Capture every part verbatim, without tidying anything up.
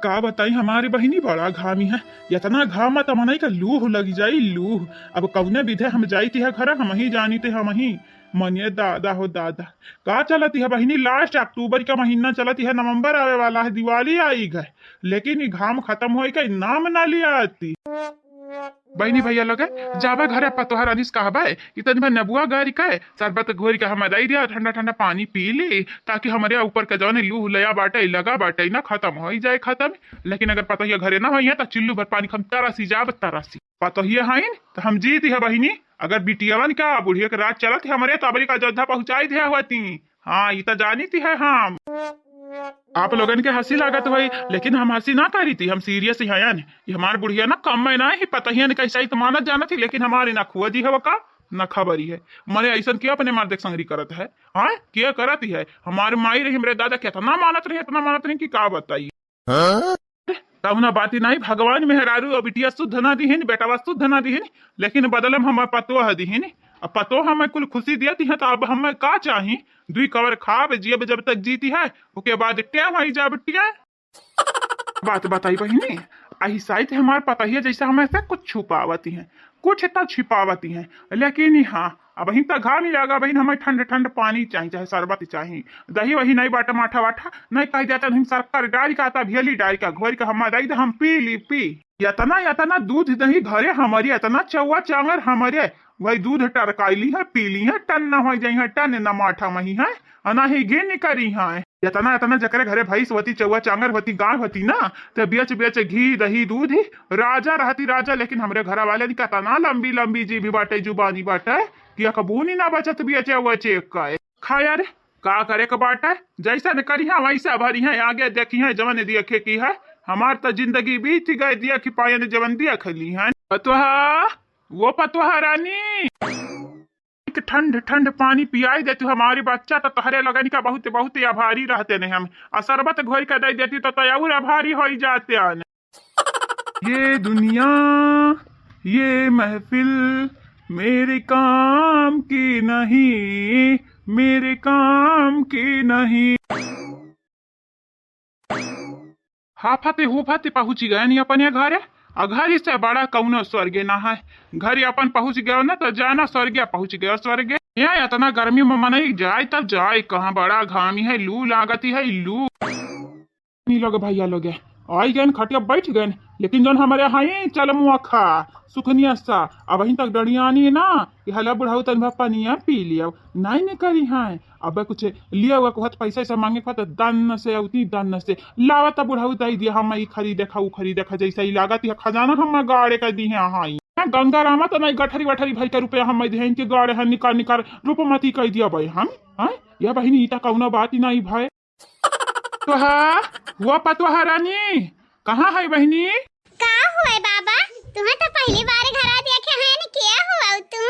का बताई हमारी बहिनी, बड़ा घामी है। इतना घाम त मनई का लूह लगी जाई, लूह। अब कौने विधे हम जाई तिहा घर, हम ही जानी ते हम ही। मने दादा हो दादा, का चलत है बहिनी, last अक्टूबर का महीना चलत है, नवंबर आवे वाला है, दिवाली आई गए, लेकिन ई घाम खत्म होए का नाम ना लिया आती। बहिनी भैया लोग, जाबे घरे पतोहरानी से कहबे कि तनी भर नेबुआ गारी के शरबत घोरी के हमें दई दिया, ठंडा ठंडा पानी पी ली, ताकि हमरे ऊपर के जौन लूह लया बाटे, लगा बाटे ना, खत्म होई जाए खत्म। लेकिन अगर पतोहिया घरे ना होई है तो चिल्लू भर पानी हम तरसी जाब तरसी। पतोहिया हईन तो हम जीत है बहिनी, अगर बिटियावन का बुढ़िया के राज चलत है हमरे तो अबरी का अयोध्या पहुँचाई दिया हुआ ती। हाँ, ई त जानी थी है हम। आप लोगन के हँसी लागत होई, लेकिन हम हँसी ना करी थी, हम serious ही हयन। ये हमार बुढ़िया ना कम में ना ही पतोहियन कैसा ही तो मानत जानत ही, लेकिन हमारे ना खुआ दी है का, ना खबरी है। मने ऐसन किया अपने मर्द के संगरी करत है, हाँ, किया करत ही है। हमारे माई रही, हमरे दादा कितना मानत रही, इतना मानत रही कि का बताई। हाँ? तहुना बाती नाही, भगवान मेहरारू और बिटिया शुद्ध ना दिहिन, बेटवा शुद्ध ना दिहिन, लेकिन बदले में हमें पतोह दिहिन। अब पतोह हमें कुल खुशी दिया दिहे, तो अब हमें का चाही? दुई कवर खाब, जियब जब तक जीती है, ओके बाद टेम आई जाब टेम। बात बताई बहिनी, अही साइत हमार पतोहिया जैसे हमें से कुछ छुपावती है, कुछ तो छिपावती है, लेकिन हाँ, अबहिन त घाम ही लागा, अबहिन हमें ठंड ठंड पानी चाही, चाहे शरबत चाही, दही वही नहीं बाटा, माठा वाठा नहीं, कह देता नहीं, शक्कर डारी का, आता भेली डारी का, घोरी का हमार दई दे, हम पी ली, पी। इतना, इतना दूध दही घरे हमारी, इतना चौवा चांगर हमारे, वही दूध टरकाई ली है, पी ली है, टन न हो जाई है, टन न माठा मही है, अना ही गिन करी है। इतना, इतना जकरे घरे भैंस होती, चौवा चांगर होती, गाय होती ना, तो बेच, बेच घी, दही, दूध ही राजा रहती राजा, लेकिन हमरे घर वाले नी कतना लंबी, लंबी जीभी बाटे, जुबानी बाटे, कि अकबूनी ना बचत बेचे, बेचे का। खैर, का करे के बाटे, जैसन करिहा वैसा भरिहा, आगे देखिहा जवन देखे की है। हमार त जिंदगी बीत गए, देख पायन जवन देख ली है। पतोहा, वो पतोहा रानी, एक ठंड ठंड पानी पियाई दे तू हमारी बच्चा, तो तोहरे लगन का बहुत बहुत आभारी रहते नहीं हम। आ शरबत घोर के दे देती तो, तो और आभारी हो जाते हैं। ये दुनिया, ये महफिल मेरे काम की नहीं, मेरे काम की नहीं। हाफते हुफते पहुँच गए नी अपने घरे। आ घर से बड़ा कौनो स्वर्ग ना है। घर अपन पहुँच गयो ना तो जाना स्वर्ग पहुँच गयो, स्वर्ग। यहाँ इतना गर्मी में मनई जाए तब जाए कहाँ, बड़ा घामी है, लू लागती है, लू। नी लोग भैया लोग आई गए, खटिया बैठ गए, लेकिन जौन हमारे हाई चलमुआ खा सुखनिया सा, अब वहीं तक डड़ियानी ना कि हला बुढ़ाऊ तन भा पनिया पी लिया, नहीं ने करी है। अब कुछ लिया हुआ कहत पैसा ऐसा मांगे कहत दन से उतनी दन से लावा तब बुढ़ाऊ दई दिया, हम ई खरीदे खा, ऊ खरीदे खा, जैसा ही लागत है खजाना हम गाड़े कर दी है। हाँ, गंगा रामा तो नहीं गठरी वठरी भाई का रुपया हम दे इनके गाड़े हैं, निकाल निकाल रूपमती कर दिया भाई हम। हाँ, यह बहिनी, ई त कौनो बात ही नहीं भाई। तो हाँ, हुआ पतोहा रानी, कहाँ है बहिनी? का हुआ बाबा, तुम्हें तो पहली बार घरा देखे हैं न, क्या हुआ तुम?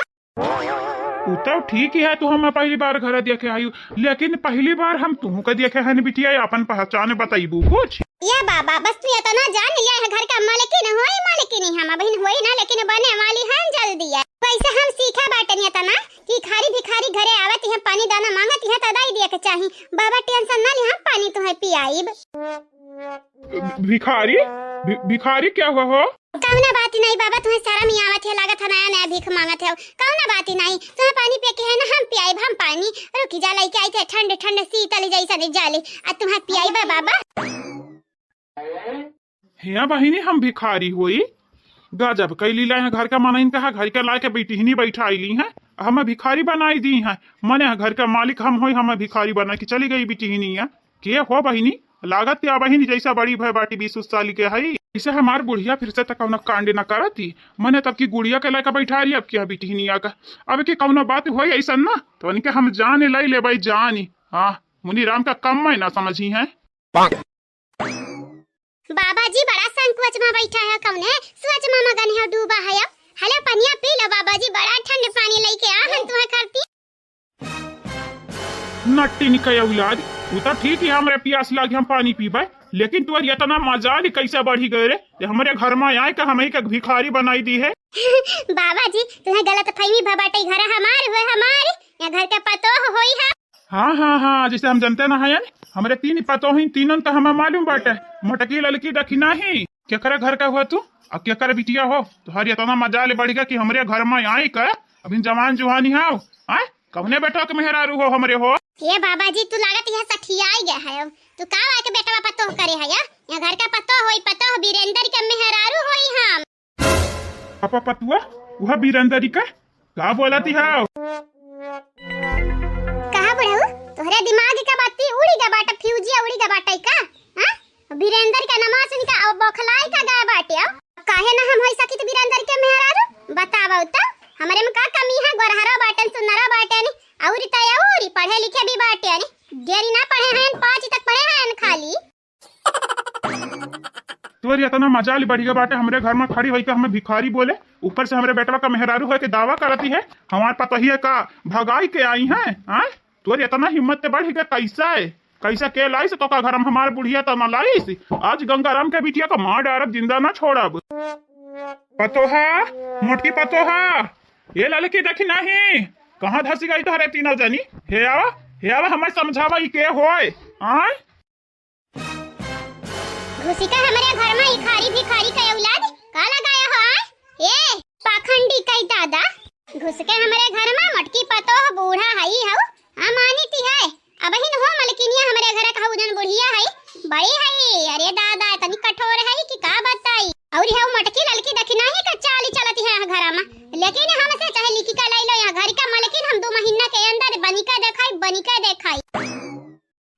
उ तो ठीक ही है, तू हमें पहली बार घरा देखे आयु, लेकिन पहली बार हम तुहू का देखे हैं न बिटिया, अपन पहचान बताइबू कुछ? ये बाबा, बस तू इतना जान लिया है, घर का मालकिन होई, मालकिन ही हम अबहिन होई ना, लेकिन बने वाली हैं जल्दी है। वैसे हम सीखा बाटन इतना कि खारी भिखारी घरे आवत हैं, पानी दाना मांगत हैं, तो दई दिया के चाही। बाबा, tension ना ले, हम पानी तुम्हें पियाइब। भिखारी? भि-, भिखारी क्या हुआ हो? कौनो बात नहीं बाबा, तुम्हें शर्म ही आवत है, लागत है नया नया भीख मांगत है। कौनो बात ही नहीं, तुम्हें पानी पिए के है ना, हम पियाइब, हम पानी। रुकी जा, लइके आई थे ठंड ठंड शीतल जैसा नहीं जाले, आ तुम्हें पियाइब बाबा। हिया बहिनी, हम भिखारी होई? गजब कैली ला, यहाँ घर का मनइन कहा, घर के लाके बिटिहनी बैठाई ली हैं, हमें भिखारी बनाई दी हैं। मने यहाँ घर का मालिक हम होई, हमें भिखारी बना के चली गई बिटिहनी है। के हो बहिनी? लागत या बहिनी जैसा बड़ी भय बाटी बीस उस साल के हई। इसे हमार बुढ़िया फिर से तक कौनो कांड न करती। मने तब की गुड़िया के लाके बैठा रही, अब की बिटिहनिया का। अब की कौनो बात होई ऐसा ना, तो इनके हम जान लाई ले भाई, जानी। हाँ, मुनी राम का कम में ना समझी हैं। बाबा जी बड़ा संकोच में बैठा है, कौने सोच में मगन है, डूबा है। अब हलो पनिया पी लो बाबा जी, बड़ा ठंड पानी लेके आ हम तुम्हें करती। नट्टी निकय औलाद, उ तो ठीक है, हमरे पियास लागी हम पानी पीबे, लेकिन तोर इतना मजाल कैसे बढ़ी गए रे, ये हमरे घर में आए का हमें का भिखारी बनाई दी है। बाबा जी, तुम्हें गलत फहमी भा बाटे, घर हमार हुए, हमार, या घर के पतोह होई है। हाँ, हाँ, हाँ, जैसे हम जनते ना हयन, हमरे तीन पतोहिन, तीनों त हमें मालूम बाटे, मोटकी, ललकी, दखिनाही। केकरे घर का हुआ तू? अउ केकर बिटिया हो? तोहरी एतना मजाल बढ़िगा कि हमरे घर में आई के, अभी जवान जुहानी हाव, आय? कवने बेटवा के मेहरारू हो हमरे हो? ए बाबा जी, तू लागत यह सठियाई गया है। तू का आके बेटवा पतोह करे है या? यहाँ घर का पतोह होई, पतोह बीरेंदर के मेहरारू होई हम। पापा पतुआ, वह बीरेंदर का का बोलती हाव? कहा बुढ़ऊ, तोहरे दिमाग का बत्ती उड़ी गा बाटे, फ्यूजिया उड़ी गा बाटे का? हाँ? बीरेंदर का नमा सुन का अब बौखलाई का गा बाटे अब? काहे ना हम होई सकी त बीरेंदर के मेहरारू? बतावो त, हमरे में का कमी है? गोरहरो बाटन, सुनरो बाटन, अउरी त अउरी पढ़े लिखे भी बाटन। डेरी ना पढ़े हैं, पाँच तक पढ़े हैं खाली। तोर एतना मजाल बढ़िगा बाटे, हमरे घर में खड़ी होई के हमें भिखारी बोले, ऊपर से हमरे बेटवा का मेहरारू होई के दावा करती है, हमार पतोहिया का भगाई के आई हैं, आय? तोर एतना हिम्मत ते बढ़िगा कैसा है? कैसा के लाइस तो का घर में हमार बुढ़िया त ना लाइस? आज गंगाराम के बिटिया का मार डारब, जिंदा ना छोड़ब। पतोहा, मोटकी पतोहा, ए ललकी दखिनाही, कहाँ धसी गई तोहरे तीनों जनी? हे आवा, हे आवा, हमें समझावा ई के होय, आय? घुसी का हमरे घर में भिखारी, भिखारी के औलाद, का लगाया हो आय? ए, पाखंडी कई दादा, घुस के हमरे घर में मोटकी पतोह बूढ़ा हई हऊ, हम मानित है, अबहिन हो मलकिनिया हमरे घर का हऊ जन बुढ़िया हई, बड़ी हई, अरे दादा, इतनी कठोर हई कि का बताई। अउरी हऊ मोटकी ललकी दखिनाही का चाली चलती है घर में, लेकिन हमसे चाहे लिखी का लाई लो, यहाँ घर का मलकिन हम दो महीना के अंदर बनी के देखाई, बनी के देखाई।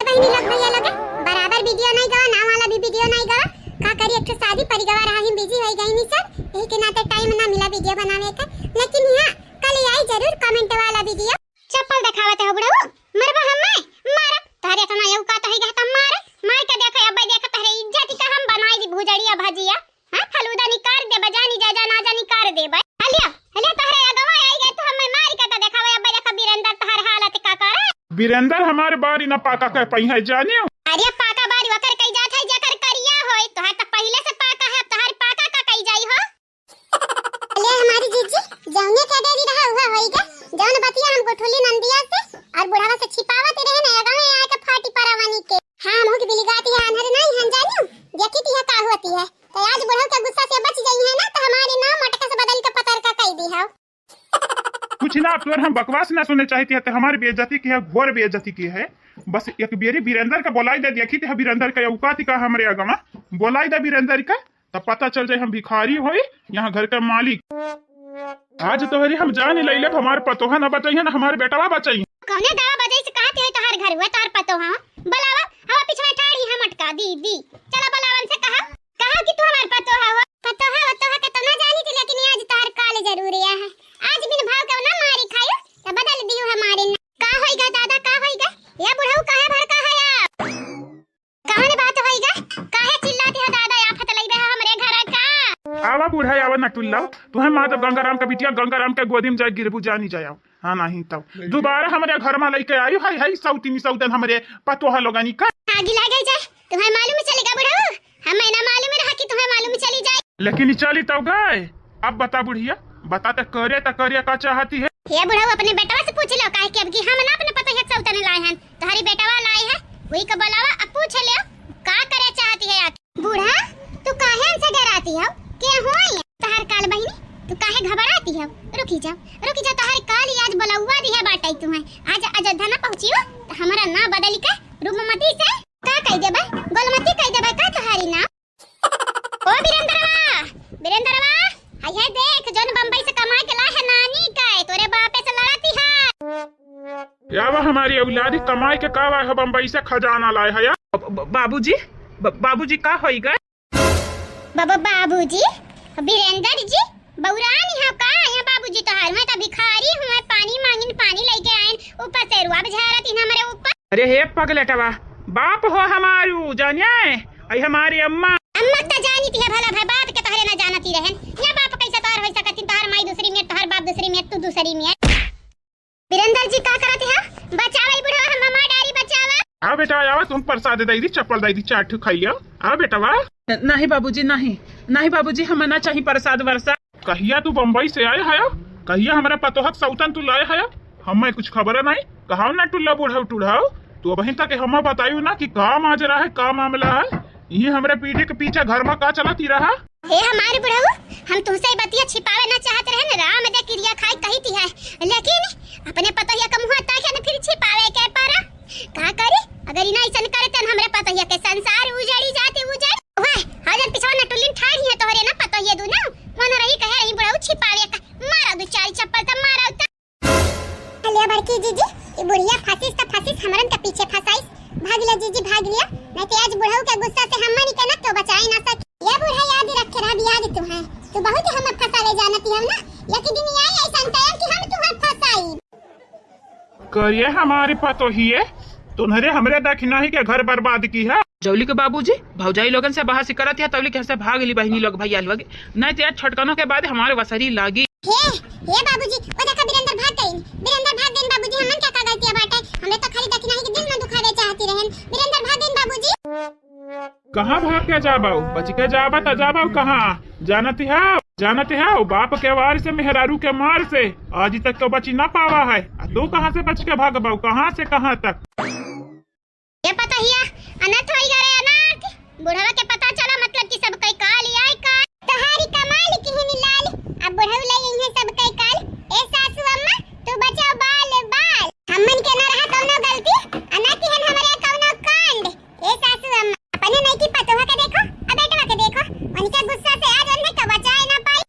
बहिनी लोग, भैया लोग, बराबर वीडियो नहीं गवा, नाम वाला भी वीडियो नहीं गवा। का करी, एक ठो शादी पड़ी गवा रहा, हम बिजी हो गई नी सब, यही के नाते टाइम ना मिला वीडियो बनावे का। लेकिन हाँ, कल आई जरूर कमेंट वाला वीडियो। चप्पल देखावत है बुढ़ऊ, मरबा हमें, मारा। तोहरे एतना औकात होई गया त मार, मार के देखो, अब्बे देखो तोहरे इज्जत का हम बनाई दी भुजड़िया भजिया। हाँ, फलूदा निकार देबा, जानी जा, जा, ना जा निकार देबा। हलिया, हलिया, तोहरे अगवा आई गए तो हमें मार के तो देखावे, अब्बे देखा बीरेंदर तोहर हालत का करे। बीरेंदर हमारे बारी ना पाका कह पई है, जानियो। अरे पाका बारी ओकर कई जात है, जेकर करिया होई, तोहर तो पहिले से पाका है, अब तोहर पाका का कई जाई हो। अरे हमारी जीजी, जौने के डेरी रहा उहे होई गे, जौन बतिया हम गोठुली नंदिया से और बुढ़ावा से छिपावत रहे ना, अगवा आके फाटी परवनी के। हाँ, मुँह की बिलिगाती है, अनहर नहीं हम जानियो, देखी ती है का होती है। तो आज बुढ़ऊ के गुस्सा से बच गई है ना, तो हमारे नाम मटका से बदल के पतर का कह दी है। कुछ ना, अब तोर हम बकवास ना सुने चाहती है, तो हमारी बेइज्जती की है, घोर बेइज्जती की है। बस एक बेरी बीरेंदर का बोलाई दे, देखी ती है बीरेंदर का औकात का हमरे अगवा, बोलाई दे बीरेंदर का, तब पता चल जाए हम भिखारी होई, यहाँ घर का मालिक। आज तोहरी हम जान ले लेब, हमार पतोहा ना बचाई है, ना हमार बेटवा बचाई है। कौने दावा बजाई से कहत है तोहार घर हुआ, तोहार पतोहा? बुलावा, हवा पिछवा ठाड़ी है मटका, दी, दी। चला बुलावन से कहा, कहा कि तू हमार पतोहा हो। पतोहा, पतोहा के तो ना जानी थी, लेकिन आज तोहार काल जरूर आया है। आज बिन भाव के ना मारी खायो, तो बदल दियो हमारे ना। का होई गा दादा, का होई गा? ये बुढ़ऊ काहे भड़का है आप? कौन बात होई गा? काहे चिल्लाती हो दादा, आफत लई बे हमरे घर का? आवा बूढ़ा, आवा नटुल्ला, तुहे माँ तो गंगाराम का बिटिया, गंगाराम के गोदी में जाए गिरबू, जानी जाए। हाँ, नहीं तब दोबारा हमरे घर में लइके आई, हाय, हाय, सौतीनी सौतन हमरे पतोहा लोगनी का। आगी लागे जाए, तुम्हें मालूम चलेगा बुढ़ऊ, हमें ना मालूम रहा कि तुम्हें मालूम चली जाए। लेकिन ई चली तब गए। अब बता बुढ़िया, बता त करे त करे का चाहती है? हे बुढ़ऊ, अपने बेटवा से पूछ लो, काहे कि अब की हम ना अपने पतोहिया के सौतन लाए हैं, तोहरी बेटवा लाई है, वही को बुलावा, अब पूछ लियो, का करे चाहती है आखिर? बूढ़ा, तू काहे हमसे डराती हो? के होई? तोहार काल बहिनी, तू काहे घबराती हो? रुकी जाओ, रुकी जाओ, तोहार काल ही आज बुलौआ दिया बाटई तुम्हें। आज अयोध्या ना पहुँची हो, तो हमारा ना बदली के रूपमती से का कह देबे? गोलमती कह देबे का तोहारी ना? ओ बीरेंद्रवा, बीरेंद्रवा, हाय हाय देख, जौन बम्बई से कमा के लाए है नानी का, तोरे बापे से लड़ती है। या वह हमारी औलादी कमाई के का लाए है बम्बई से खजाना लाए है या? ब-, ब-, बाबूजी, ब-, बाबूजी का होई गए? बाबा बाबूजी, बीरेंद्र जी, बौरानी है का? यहाँ बाबूजी तोहार, मैं तो भिखारी हूँ, मैं पानी मांगिन पानी लेके आयन, ऊपर से रुआ बझारत इन हमरे ऊपर। अरे हे पगलेटवा, बाप हो हमारू, जानिए, आई हमारी अम्मा। अम्मा त जानी थी है भला भाई, बाप के तोहरे ना जानती रहन। या बाप कैसे तोहर हो सकत, तोहर माई दूसरी में, तोहर बाप दूसरी में, तू दूसरी में। बीरेंद्र जी का करत है? बचावा ई बुढ़वा, हम मार डारी, बचावा। आ बेटा, आवा, तुम प्रसाद दे दी, चप्पल दे दी, चार ठो खाई लियो। आ बेटवा। नहीं बाबूजी, नहीं, नहीं बाबूजी, हमें ना चाहिए प्रसाद वरसाद। कहिया तू बम्बई से आए है? कहिया हमारा पतोहक सौतन तू लाए है? हमें कुछ खबर नहीं। कहाँ ना टुल्ला बुढ़ऊ टुढ़ऊ, तू अबहीं तक हमें बतायू ना कि का माजरा है, का मामला है? यही हमरे पीढ़ी के पीछे घर में का चलत ही रहा? हे हमारे बुढ़ऊ, हम तुमसे ई बतिया छिपावे ना चाहत रहे न, राम दे किरिया खाई कही थी है, लेकिन अपने पतोहिया का मुँह ताके न फिर छिपावे के परा। का करी, अगर इना ऐसन करे तन हमरे पतोहिया के संसार उजड़ी जाते उजड़। वाह, हजार पिछवा न टुल्लिन ठाढ़ी है तोहरे ना पतोहिया दू ना, मन रही कहे रही बुढ़ऊ छिपावे का, मारा दू चार चप्पल त मारा उता। लिया बड़की जीजी, ई बुढ़िया फंसिस त फंसिस, हमरन के पीछे फंसाइस। भाग लिया जीजी, भाग लिया, नहीं तो आज बुढ़ऊ के गुस्सा से हमनी के ना तो बचाई ना सकी। ये बूढ़ा याद रखे रहा, याद तू है, तू बहुत हम फंसावे जानती हम ना, एक दिन आई ऐसा टाइम कि हम तुहार फंसाई। करिए हमारी पतोहिए, तुम्हारे हमरे दखिनाही के घर बर्बाद की है। जौली के बाबूजी भौजाई लोगन से बहस करत है, तौली के घर से भाग ली बहिनी लोग भैया लोग, नहीं तो यार छोटकनों के बाद हमारे वसरी लागी। हे, हे बाबूजी, ओ देखा बीरेंद्र भाग गइन, बीरेंद्र भाग गइन बाबूजी, हमन क्या का गलतिया बाटे, हमें तो खाली दखिनाही के दिल में दुखावे चाहती रहन, बीरेंद्र भाग गइन बाबूजी। कहाँ भाग के जाबो, बच के जाबा त जाबो कहाँ? जानत हो, जानत हो, बाप के वार से, मेहरारू के मार से आज तक तो बची ना पावा है, आ तू कहाँ से बच के भागबो, कहाँ से कहाँ तक? ये पतोहिया अनर्थ होई गए, अनर्थ। बुढ़वा के पता चला, मतलब कि सब कई काल आई का। तहारी कमाल की हिनी लाल, अब बुढ़ऊ ले आई है सब कई काल। ए सासू अम्मा, तू बचाओ बाल बाल। हमन के न रहा कौनो गलती, अना किहन हमरे कौनो कांड। ए सासू अम्मा, अपने नहीं की पतोह के देखो, अब बेटवा के देखो, उनके गुस्सा से आज उन्हें तो बचाए ना पाई।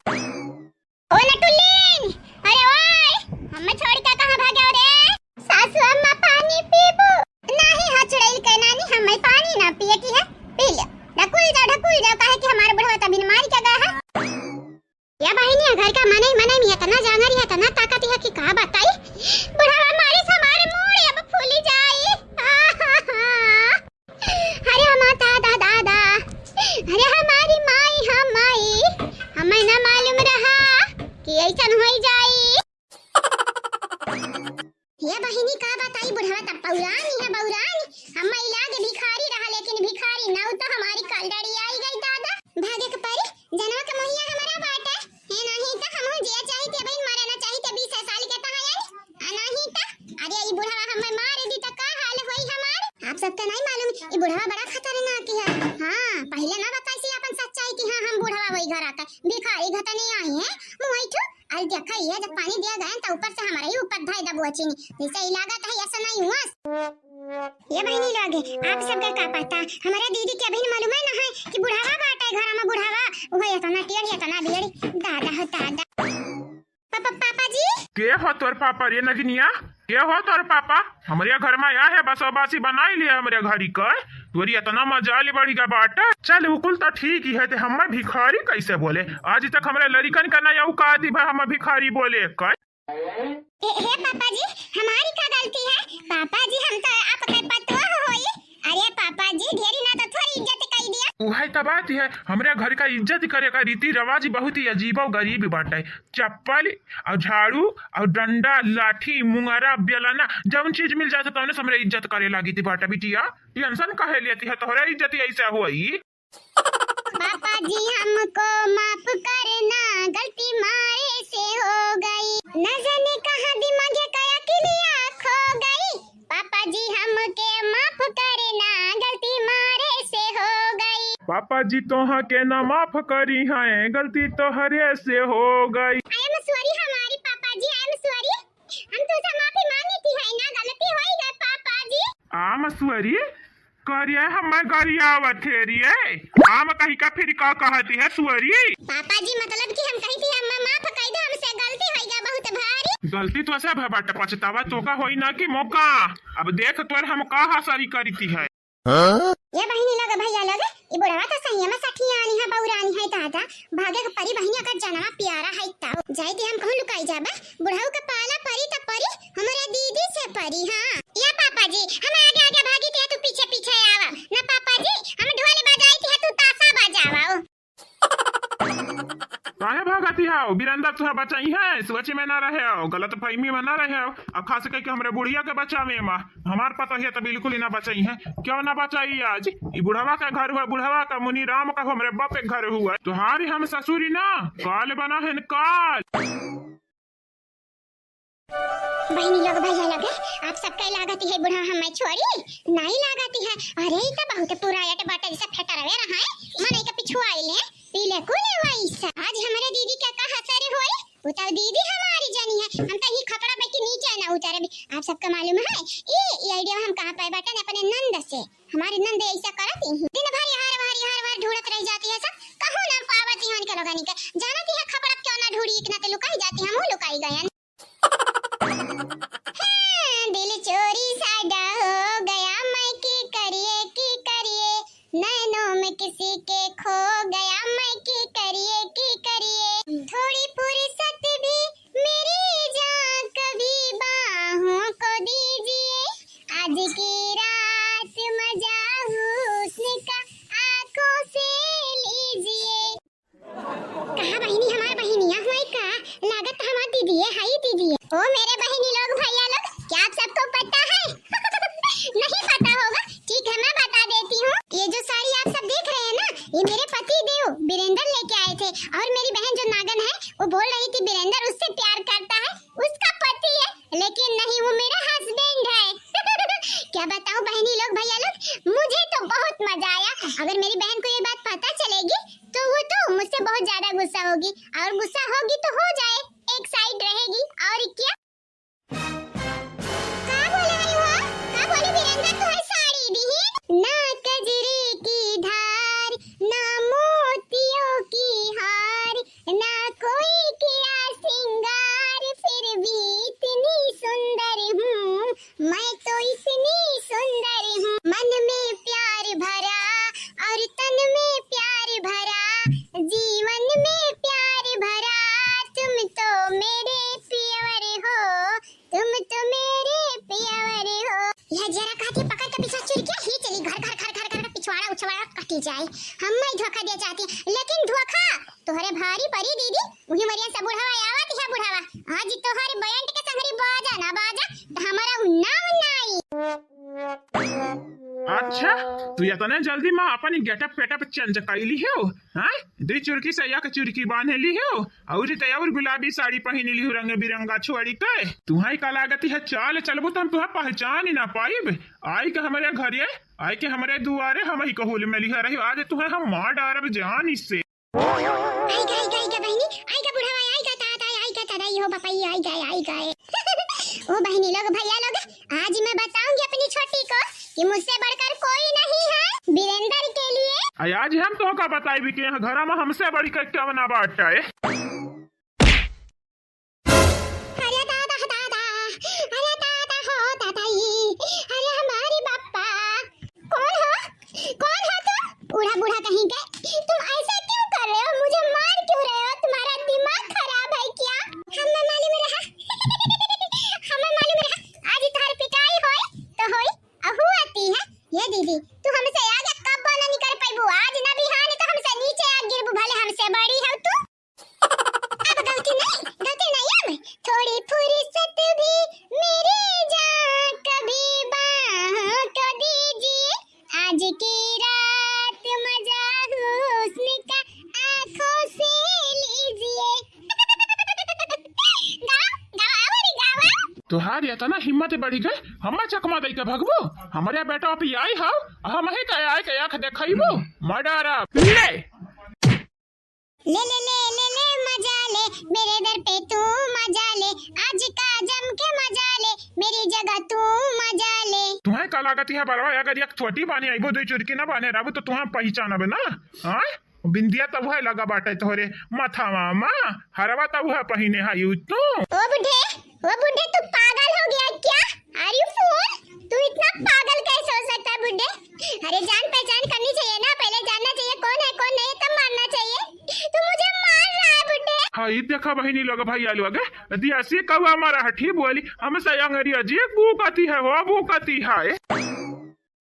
ओ नटुल्लीन, अरे ओए, हमें छोड़ के कहाँ भागे हो रे? सासू अम्मा पानी पीबू? नाही हो चुड़ैल के नानी, हमें पानी ना पिए की है, पी ले। ढकुल जाओ, ढकुल जाओ, काहे कि हमारे बुढ़वा तभी मार के गया है। या बहिनी, घर का मनई, मनई में इतना जांगर है, इतना ताकत है कि का बताई। बुढ़वा मारे से हमारे मूड़ी अब फूली जाई। अरे हमार दादा, दादा, अरे हमारी माई, हाँ माई, हमें ना मालूम रहा कि ऐसन होई जाई। ये बहिनी का बताई, बुढ़वा तब पौरान ही है, बौरान। हम इलाज भिखारी रहा, लेकिन भिखारी नाउ तो हमारी कलडरी आई गई दादा। भागे के परी, जनवा के मोहिया हमारा बाटे। हे नाही त हमहू जिया चाही थे बहिन, मरे ना चाही थे बीस साल के तहां आई। आ नाही त, अरे ई बुढ़वा हमें मार दी त का हाल होई हमार? आप सबके नहीं मालूम, ई बुढ़वा बड़ा खतरनाक है। हाँ, पहले ना बताई सी अपन सच्चाई कि हाँ हम बुढ़वा वही घर आकर भिखारी घतनी आई है, मुँह ठू। आई देखा, ये जब पानी दिया गया त ऊपर से हमारे ही ऊपर धाई दबुआ चीनी, जैसे ही लागत है ऐसा नहीं हुआ। ये बहिनी लोग, आप सबके का पता, हमारे दीदी के अभी मालूम है ना है कि बुढ़ावा बाटे घर में बुढ़ावा, वो इतना टेढ़, इतना बेढ़, दादा हो दादा। पापा, पापा जी। के हो तोर पापा रे नगिनिया? के हो तोर पापा? हमरे घर में आया है, बसोबासी बनाई लिया हमरे घरी कर। तोरी इतना मजाल बढ़ी गा बाटे। चल, उ कुल तो ठीक ही है, ते हमें भिखारी कैसे बोले? आज तक हमरे लड़िकन का ना औकात ही भा हमें भिखारी बोले कर। ए, हे पापा जी, हमारी का गलती है? पापा जी, हम तो आपके पतोह होई। अरे पापा जी, ढेरी ना तो थोड़ी इज्जत कई दिया। उहे तो बात है, हमरे घर का इज्जत करे का रीति रिवाज बहुत ही अजीबो गरीब बाटे। चप्पल और झाड़ू और डंडा, लाठी, मुंगरा, बेलना, जौन चीज मिल जाए तो तौने से हमरे इज्जत करे लागी थी बाटा बिटिया। टेंशन काहे लेती है, तोहरे इज्जत ऐसा होई। पापा जी हमको माफ करना, गलती मारे से हो गई। न जाने कहाँ दिमाग का अकलिया खो गई। पापा जी हमके माफ करना, गलती मारे से हो गई। पापा जी तोहा के ना माफ करी हैं, गलती तोहरे से हो गई। I am sorry हमारी पापा जी, I am sorry। हम तुमसे माफी मांगी थी है ना, गलती होई गई पापा जी। I am sorry। करिए हमें गरियावत है रिये। आम कही का फिर का कहती है सुअरी? पापा जी, मतलब कि हम कही थी, हम माफ कई दे, हमसे गलती होई गई बहुत भारी। गलती तो सब है बट पछतावा तो का होई ना कि मौका। अब देख तोर हम का हसरी करी थी है। हाँ? ये बहिनी लोग, भैया लोग, ई बुढ़वा तो सही में सठियानी है, बौरानी है दादा। भागे के परी बहिनी, अगर जनवा प्यारा है तब। जाई थी हम कहूँ लुकाई जाबे, बुढ़ऊ के पाला परी त परी, हमरे दीदी से परी। हाँ, या पापा जी, हम आगे आगे भागी थे, तू पीछे पीछे आवा। ना पापा जी, हम ढोल बजाई थे, तू ताशा बजावा। काहे भागत हो? बीरेंद्र तुहे बचाई है, सोच में ना रहे हो, गलत फहमी में ना रहे हो। अब खास करके हमरे बुढ़िया के बचावे में हमार पतोहिया तो बिल्कुल ही ना बचाई है। क्यों ना बचाई आज? ई बुढ़वा के घर हुआ, बुढ़वा का मुनि राम का हमरे बाप के घर हुआ। तुहारी हम ससुरी ना, काल बना है काल। बहिनी लोग, भैया लोग, आप सबका लागत है बुढ़वा हमें छोड़ी? नहीं लागत है। अरे, ई तो बहुत पुरायट बाटे, जैसे फेटरवे रहा है, मन एक पिछुआ आइले, पीले कुले वैसा। आज हमारे दीदी का का असर होई, वो तो दीदी हमारी जानी है, हम तो ही खपड़ा पे के नीचे ना उतरबी। आप सबका मालूम है, ये, ये आइडिया हम कहाँ पाए बाटे? अपने नंद से। हमारी नंद ऐसा करत ही, दिन भर यहाँ बाहर, यहाँ बाहर ढूंढत रह जाती है सब, कहूँ ना पावती है उनके लोगनी के। जानती है खपड़ा क्यों ना ढूंढी, इतना तो लुकाई जाती, हम लुकाई गए। हाँ, दिल चोरी साडा हो गया, मैं की करिए, की करिए, नैनों में किसी के खो गया, मैं की करिए, की करिए। थोड़ी फुर्सत भी मेरी जान कभी बाहों को दीजिए, आज की रात मजा हुस्न का आंखों से लीजिए। कहाँ बहिनी, हमार बहिनिया हुई का? लागत हमार दीदी है, हाई दीदी है। ओ मेरे बहिनी लोग, भैया लोग, क्या आप सबको पता है? नहीं पता होगा, ठीक है, मैं बता देती हूँ। ये जो साड़ी आप सब देख रहे हैं ना, ये मेरे पति देव बीरेंद्र लेके आए थे, और मेरी बहन जो नागन है, वो बोल रही थी बीरेंद्र उससे प्यार करता है, उसका पति है, लेकिन नहीं, वो मेरा हस्बैंड है। क्या बताऊं बहनी लोग, भैया लोग, मुझे तो बहुत मजा आया। अगर मेरी बहन को ये बात पता चलेगी तो वो तो मुझसे बहुत ज्यादा गुस्सा होगी, और गुस्सा होगी तो हो जाए, एक साइड रहेगी, और क्या। का बोले हई हो? का बोले बीरेंद्र, तोहर साड़ी दिही? ना कजरे की धार, ना मोतियों की हार, ना कोई किया श्रृंगार, फिर भी इतनी सुंदर हूँ, मैं तो इतनी सुंदर हूँ। मन में प्यार भरा और तन में प्यार भरा, जीवन में प्यार भरा, तुम तो मेरे पियवर हो, तुम तो मेरे पियवर हो। यह जरा कहती पकड़ के पीछे चुरकिया ही चली घर, घर, घर, घर, घर, पिछवाड़ा उछवाड़ा कटी जाए। हम नहीं धोखा दिया चाहती, लेकिन धोखा तोहरे भारी परी दीदी। वही मरिया से बुढ़ावा आवत है बुढ़ावा। आज तोहरे बैंड के संगरी बाजा ना बाजा, तो हमारा नाम नाई। अच्छा, तू इतने जल्दी माँ अपन गेटअप पेटअप चेंज कर ली हो, हाँ? दो चुरकी से एक चुरकी बांध ली हो, और ते और गुलाबी साड़ी पहन ली हो रंग बिरंगा छोड़ी के। तुहाई का लागत है चाल चलबो तो हम तुहा पहचान ही ना पाइब। आई के हमारे घरे, आई के हमारे दुआरे हम ही कहूल में लिहा रही, आज तुहा हम मार डारब जान इससे। आई गा, आई गा, आई गा बहिनी, आई गा बुढ़ावा, आई गा तात, आई, आई गा तात, आई हो बपई, आई गा, आई गा। ओ बहिनी लोग, भैया लोग, आज मैं बताऊंगी अपनी छोटी को कि मुझसे बढ़कर कोई नहीं है बीरेंद्र के लिए। आई आज हम तो का बताई भी कि यहाँ घर में हमसे बढ़कर क्या बना बाटा है। अरे दादा, दादा, अरे दादा हो दादाई, अरे हमारी बाप्पा। कौन हो? कौन हो तुम? बूढ़ा, बूढ़ा कहीं के, तुम ऐसा क्यों कर रहे हो? मुझे मार क्यों रहे हो? तुम्हारा दिमाग खराब है क्या? हमें मालूम रहा, हमें मालूम रहा, आज तुम्हारी पिटाई होए तो होए, अहू आती है। ये दीदी, तू हमसे आगे कब ना निकल पाइबू, आज ना बिहान तो हमसे नीचे आ गिरबू, भले हमसे बड़ी हो तू। अब गलती नहीं, गलती नहीं अब। थोड़ी फुर्सत भी मेरी जान कभी बाहों को दीजिए। आज की रात मजा हुस्न का आंखों से लीजिए। गावा, गावा, अरे गावा। तोहार इतना हिम्मत बढ़ी गए, हम्मा चकमा दई के भगबो? हमारे बेटा पे आई हाउ, हम ही का आए के आंख देखाइबो, मर्डर ले। ले, ले, ले, ले, ले, मजा ले, मेरे दर पे तू मजा ले, आज का जम के मजा ले, मेरी जगह तू मजा ले। तुम्हें का लागत है बरवा, अगर एक छोटी बानी आइबो, दो चुरकी ना बाने रहबो तो तुम्हें पहचानबे ना, हाँ? बिंदिया तब है लगा बाटे तोहरे माथावा मा, हरवा तब है पहिने है यू तू। ओ बुढ़े, ओ बुड्ढे, तू पागल हो गया क्या? Are you fool? तू इतना पागल कैसे हो सकता है बुड्ढे? अरे जान पहचान करनी चाहिए ना, पहले जानना चाहिए कौन है कौन नहीं, तब मारना चाहिए। तू मुझे मार रहा है बुड्ढे। हाँ, ई देखा बहिनी लोग, भैया लोग, यदि ऐसी कौआ मारा हठी बोली, हमसे अंग्रेजी बूकती है, हो बूकती है।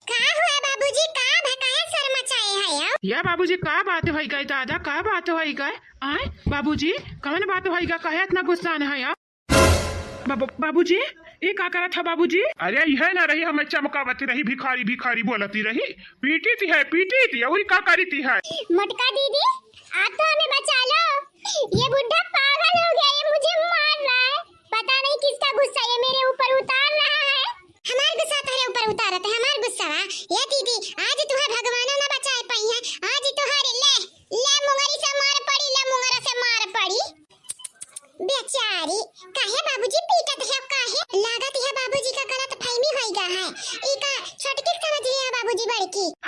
का हुआ बाबूजी, का भकाया सर मचाए है अब? या बाबूजी, का बात होई गए दादा, का बात होई गए? आए बाबूजी, कौन बात होई गए, काहे इतना गुस्सा न है आप? बाबू, बाबूजी, ये का करत है बाबूजी? अरे यह ना रही, हमें चमकावती रही, भिखारी भिखारी बोलती रही, पीटी थी है, पीटी थी, और का करी थी है? मोटका दीदी, आप तो हमें बचा लो, ये बुड्ढा पागल हो गया, ये मुझे मार रहा है, पता नहीं किसका गुस्सा ये मेरे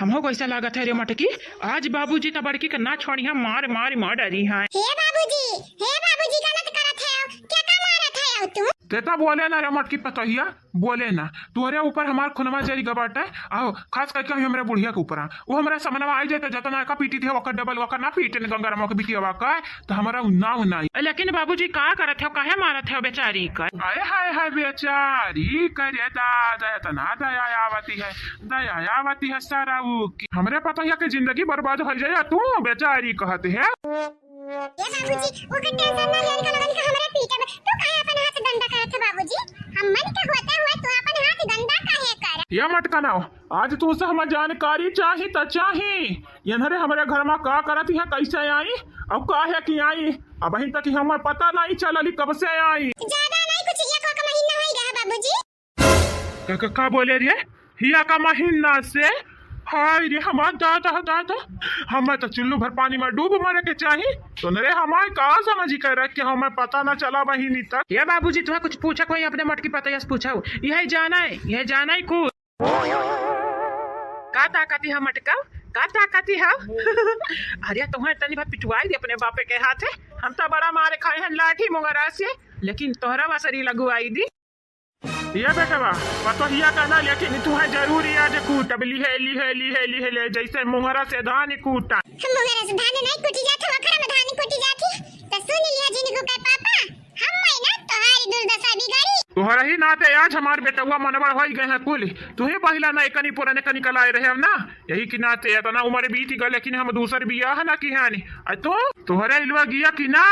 तुमको कैसा लागत है रे मटकी? आज बाबूजी त बड़की के ना छोड़ी है, मार मार मार डरी है। हे बाबूजी, हे बाबूजी, गलत करत है, क्या का मारत है तू? ते त बोले ना रे मटकी पतोहिया, बोले ना। तोरे ऊपर हमार खुनवा जरी गबाटे, आओ, खास करके हमरे बुढ़िया के ऊपर। वो हमरा समनवा आई जाए त जतना का पीटी थे, वकर डबल वकर ना पीटे ने गंगाराम के बिटिया वकर। तो हमारा उ नाव नाई। लेकिन बाबूजी का करत हो, काहे मारत हो बेचारी का? अरे हाय हाय बेचारी का रे दादा, इतना दया आवती है, दया आवती है सारा ऊ की। हमरे पतोहिया के जिंदगी बर्बाद हो जाए, तू बेचारी कहत है। ए बाबूजी, ओकर टेंशन ना लेन का लगन का हमरे पीटे में। तू काहे अपन हाथ गंदा करत है बाबूजी? हम मन का होते हुए तू अपन हाथ गंदा काहे कर? या मटकनवा, आज तुमसे हमें जानकारी चाही त चाही। इन्हरे हमरे घर में का करत है, कैसे आई, अब काहे कि आई, अबहिन तक हमें पता नहीं चलली कब से आई। ज्यादा नहीं, कुछ एक महीना हो गया है बाबूजी। का, का, का बोले रे? हिया का महीना से? हाय रे हमार दादा, दादा, हमें तो चुल्लू भर पानी में डूब मरे के चाही। तो नरे हमार का समझ कर कि हमें पता ना चला बहिनी तक। ये बाबूजी, तुम्हें कुछ पूछा कोई अपने मटकी पतैया से पूछाओ। यही जाना है, यही जाना है कुछ। का ताकती है मटका? का ताकती है? अरे तुम्हें तनी भर पिटवाई दी अपने बापे के हाथे। हम तो बड़ा मारे खाए हैं लाठी मुंगरा से, लेकिन तोहरा वसरी लगुआई दी। ये बेटवा, पतोहिया का ना, लेकिन तुम्हें जरूरी आज कूटब, लिहे, लिहे, लिहे, लिहे, ले, जैसे मुंगरा से धान कूटा। हम मुंगरा से धान नहीं कूटी जात, हम अखड़ा में धान कूटी जात ही। तो सुन लिया जिनको के पापा, हम मैं ना तोहारी दुर्दशा बिगाड़ी। तोहरा ही नाते आज हमार बेटवा मनवा होई गए हैं कुल। तू ही पहिला ना एकनी पुराने कनी कलाए रहे हम ना, यही के नाते इतना उम्र बीत गए, लेकिन हम दूसर बियाह ना किहानी। आ तू, तोहरा इलवा गिया कि ना?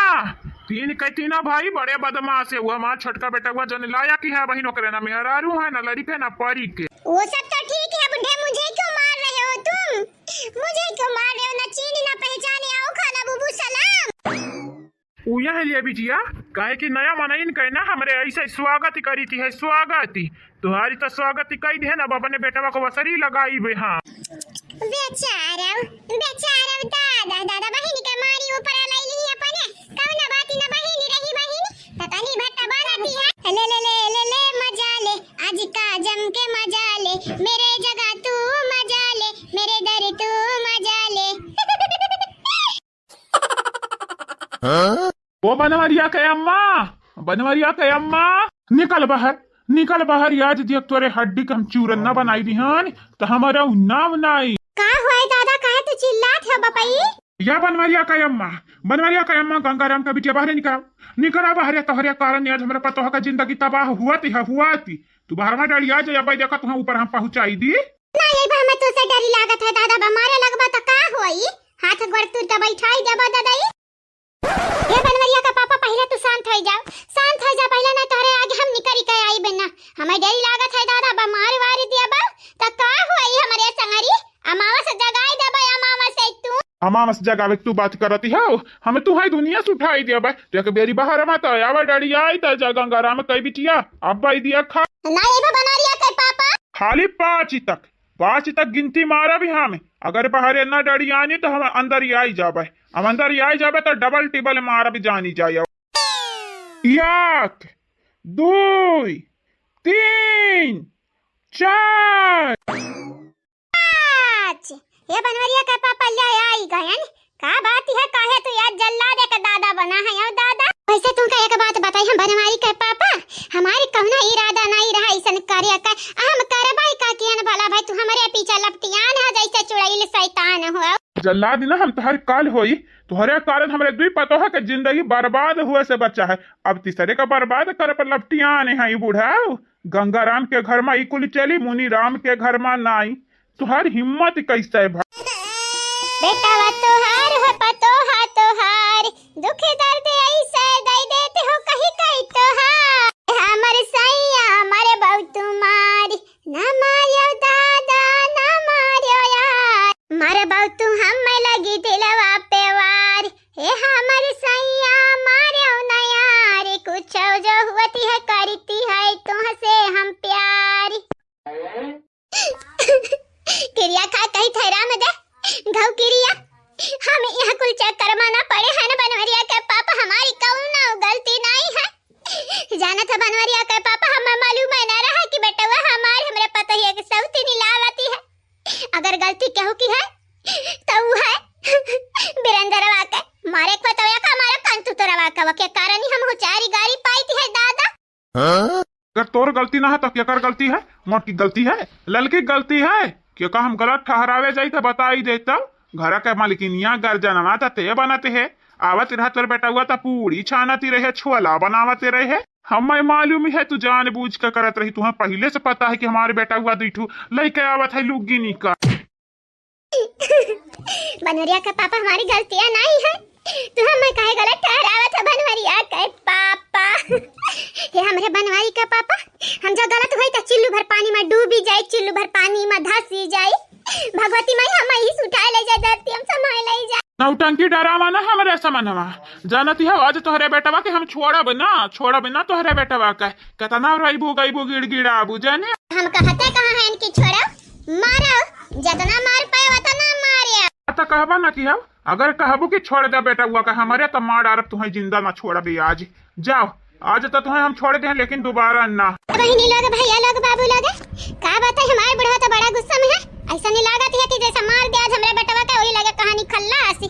तीन के तीनों भाई बड़े बदमाश है। वो हमार छोटका बेटवा जन लाया कि है बहिन, ओकरे ना मेहरारू है, ना लड़िके, ना परिके। वो सब तो ठीक है बुढ़े, मुझे क्यों मार रहे हो तुम? मुझे क्यों मार रहे हो? ना चीनी ना पहचाने, आओ खाना बुबू सलाम। उ यह लिए बिटिया, काहे कि नया मनइन के ना हमरे ऐसे स्वागत करीती है, स्वागत। तुम्हारी तो स्वागत कई देन, अब अपने बेटवा को वसरी लगाई बे, हाँ। बेचारा, बेचारा दादा, दादा बहिन के मारी ऊपर लैली अपने, कौन बात न बहिन रही बहिन, त तनी भट्टा बाराती है। ले, ले, ले, ले, ले, मजा ले, आज का जम के मजा ले, मेरे जगह तू मजा ले, मेरे दर तू मजा ले। ओ बनवरिया के अम्मा, बनवरिया के अम्मा, निकल बाहर, निकल बाहर। आज देख तोरे हड्डी के हम चूरन ना बनाई दिहन, त हमारा उ नाम नाई। का होए दादा, काहे तू चिल्लात है बपई? या बनवरिया के अम्मा, बनवरिया के अम्मा, गंगाराम के बिटिया, बाहरे निकल, निकल बाहरे। तोहरे कारण आज हमरा पतोह का जिंदगी तबाह हुआ थी, हुआ थी। तू बाहर में डरिया जा, अब देखा तुहाँ ऊपर हम पहुँचाई दी। ना ये बा, हमें तुझसे डरी लागत है दादा, बा मारे लगबा त का होई? हाथ गोड़ तू त बैठाई देबा दादा ई। ये बनवरिया का पापा, पहिले तू शांत हो जाओ, शांत हो जा पहिले, ना तोहरे आगे हम निकरी के आई बिना। हमें डरी लागत है दादा, बा मार वार दिया बा, त का होई हमरे संगरी? अमावस जगाई देबा, अमावस से तू। अमावस जगावे के तू बात करती हो, हम तू है दुनिया से उठाई देबा। तो एक बेरी बाहर मत आवा, डरी आई त जा गंगाराम कई बिटिया, अब बाई दिया खा। ना ये बा बनवरिया के पापा। खाली पाँच तक, पाँच तक गिनती मारब हम। अगर बाहरे ना डरियानी तो हम अंदर ही आई जाबे। हम अंदर ही आई जाबे तो डबल टिबल मारब जानी जाए। एक, दुई, तीन, चार। पाँच। ये बनवरिया के पापा ले आई गयन। का बात है, काहे तू यार जल्लाद के दादा बना है, ओ दादा? वैसे तुमका एक बात बताई, हम बनवारी के पापा, हमारी कौनो इरादा नहीं रहा ऐसन करे का, हम करबाई का कियन भला भाई, तू हमरे पीछे लपटियान है जैसे चुड़ैल शैतान हो। जल्लाद ना हम तोहर काल होई, तोहरे कारण हमरे दुई पतोह के जिंदगी बर्बाद हुए से बचा है, अब तीसरे का बर्बाद करे पर लपटियान है ई बुढ़ाऊ। गंगाराम के घर में ई कुल चली, मुनीराम के घर में नाई। तुहार हिम्मत कैसे भा? बेटवा तोहार हो पतोहा तोहार, दुख दर्द ऐसे दे देते हो कहीं कहीं तोहार। हमर सैया मरे बहुत मारी, ना मारियो दादा, ना मारियो यार। मरे बहुत हम लगी दिलवा पे वार, हे हमर सैया मारियो ना यार। कुछ जो हुआ थी है करती है तुमसे हम प्यार। किरिया खा कही थैरा में दे, घाव किरिया। हम यहाँ कुल चक्कर में ना पड़े हैं ना बनवरिया के पापा, हमारी कौनो गलती नहीं है। जानत है बनवरिया के पापा, हमें मालूम है ना रहा कि बेटवा हमारे हमरे पतोहिया के सौतीनी लावती है। अगर गलती केहू की है, तो ऊ है बिरेंदरवा के। मारे को तो या का मारा कंतूतरवा का, वके कारण ही हम हुचारी गारी पाई थी है दादा। हाँ? अगर तोर गलती ना है तो केकर गलती है? मोटकी गलती है, ललकी गलती है। के का हम गलत ठहरावे जाई तो बताई दे तब। घर के मालकिनिया गर्जनवा तो ते बनत है, आवत रहा तोर बेटउआ तो पूड़ी छानत रहे, छोला बनावत रहे। हमें मालूम है तू जानबूझ के करत रही, तुहें पहिले से पता है कि हमारे बेटउआ दुई ठू लइके आवत है लुग्गी निका। बनवरिया का पापा, हमारी गलतियां नहीं है, तू हमें काहे गलत ठहरावत है बनवरिया के पापा? हे हमरे बनवारी का पापा, हम जो गलत होई त चिल्लू भर पानी में डूबी जाई, चिल्लू भर पानी में धसी जाई। भगवती माई हम ही उठाए ले जाए, धरती हम संभाल ले जाए। नौटंकी डरावा ना हमरे समनवा, जानती हो आज तोहरे बेटवा के हम छोड़ब ना, छोड़ब ना तोहरे बेटवा के। कितना रोइबू गइबू गिड़गिड़ाबू जाने। हम कहते कहाँ हैं इनकी छोड़ो, मारो, जितना मार पाए उतना मारे। आ तो कहबा ना कि हम अगर कहबू कि छोड़ दे बेटउआ का हमरे, तो मार डारब, तुहें जिंदा ना छोड़बे आज। जाओ, आज तो तुहें हम छोड़ दे, लेकिन दोबारा ना। बहिनी लोग, भैया लोग, बाबू लोग, का बात है, हमार बुढ़वा तो बड़ा गुस्सा में है। ऐसा नहीं लागत है कि जैसा मार दे आज हमरे बेटवा का, वही लगे कहानी खल्लास।